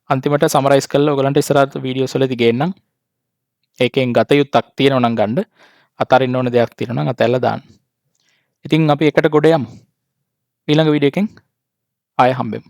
අන්තිමට සමරයිස් කරලා ඔයගලන්ට ඉස්සරහට වීඩියෝස් වලදී ගේන්නම්. ඒකෙන් ගත යුත්තක් තියෙනවා නම් ගන්න, අතාරින්න ඕන දෙයක් තියෙනවා නම් අතැල්ලා දාන්න. ඉතින් අපි එකට ගොඩ යමු. ඊළඟ වීඩියෝ එකෙන් ආයෙ හම්බෙමු.